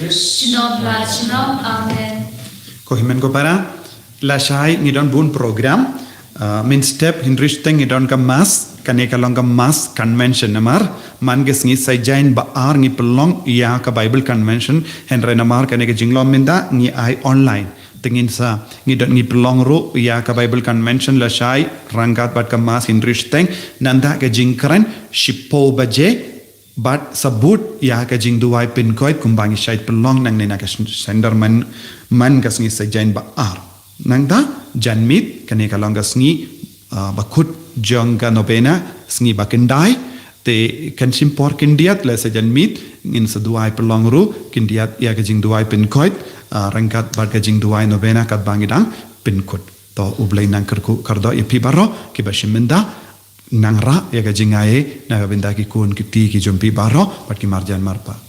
Shalom, la shalom. Amen. Ko hynmen ko para, lashai ngi don bun program. Uh, mynstep hynriew shiteng ngi don ka mass, kane ka long ka mass convention namar man ka sngi Saitjaiñ ba ar ngi pynlong ïa ka Bible convention, hynrei namar kane ka jinglong mynta ngi ai online. Te ngin sa ngi don ngi pynlong ruh ïa ka Bible convention lashai ryngkat bad ka mass hynriew shiteng, nangta ka jingkren shiphew baje, bad sa bud ïa ka jingduwai pynkoit kumba ngi shait pynlong nangne na ka sender man, man ka sngi Saitjaiñ ba ar. Nangta janmiet, kane ka long ka sngi, ah, bakut jong ka novena, sngi ba khyndai, te kan shim por khyndiat lehse janmiet, ngin sa duwai pynlong ruh khyndiat ïa ka jingduwai pynkoit, ah, ryngkat bad ka jingduwai novena katba ngi dang pynkut. To U Blei nang kyrkhu kyrdoh ïa phi baroh kiba shim bynta, nang rah ïa ka jingaiei na ka bynta ki khun ki kti ki jong phi baroh bad ki marjan marpa.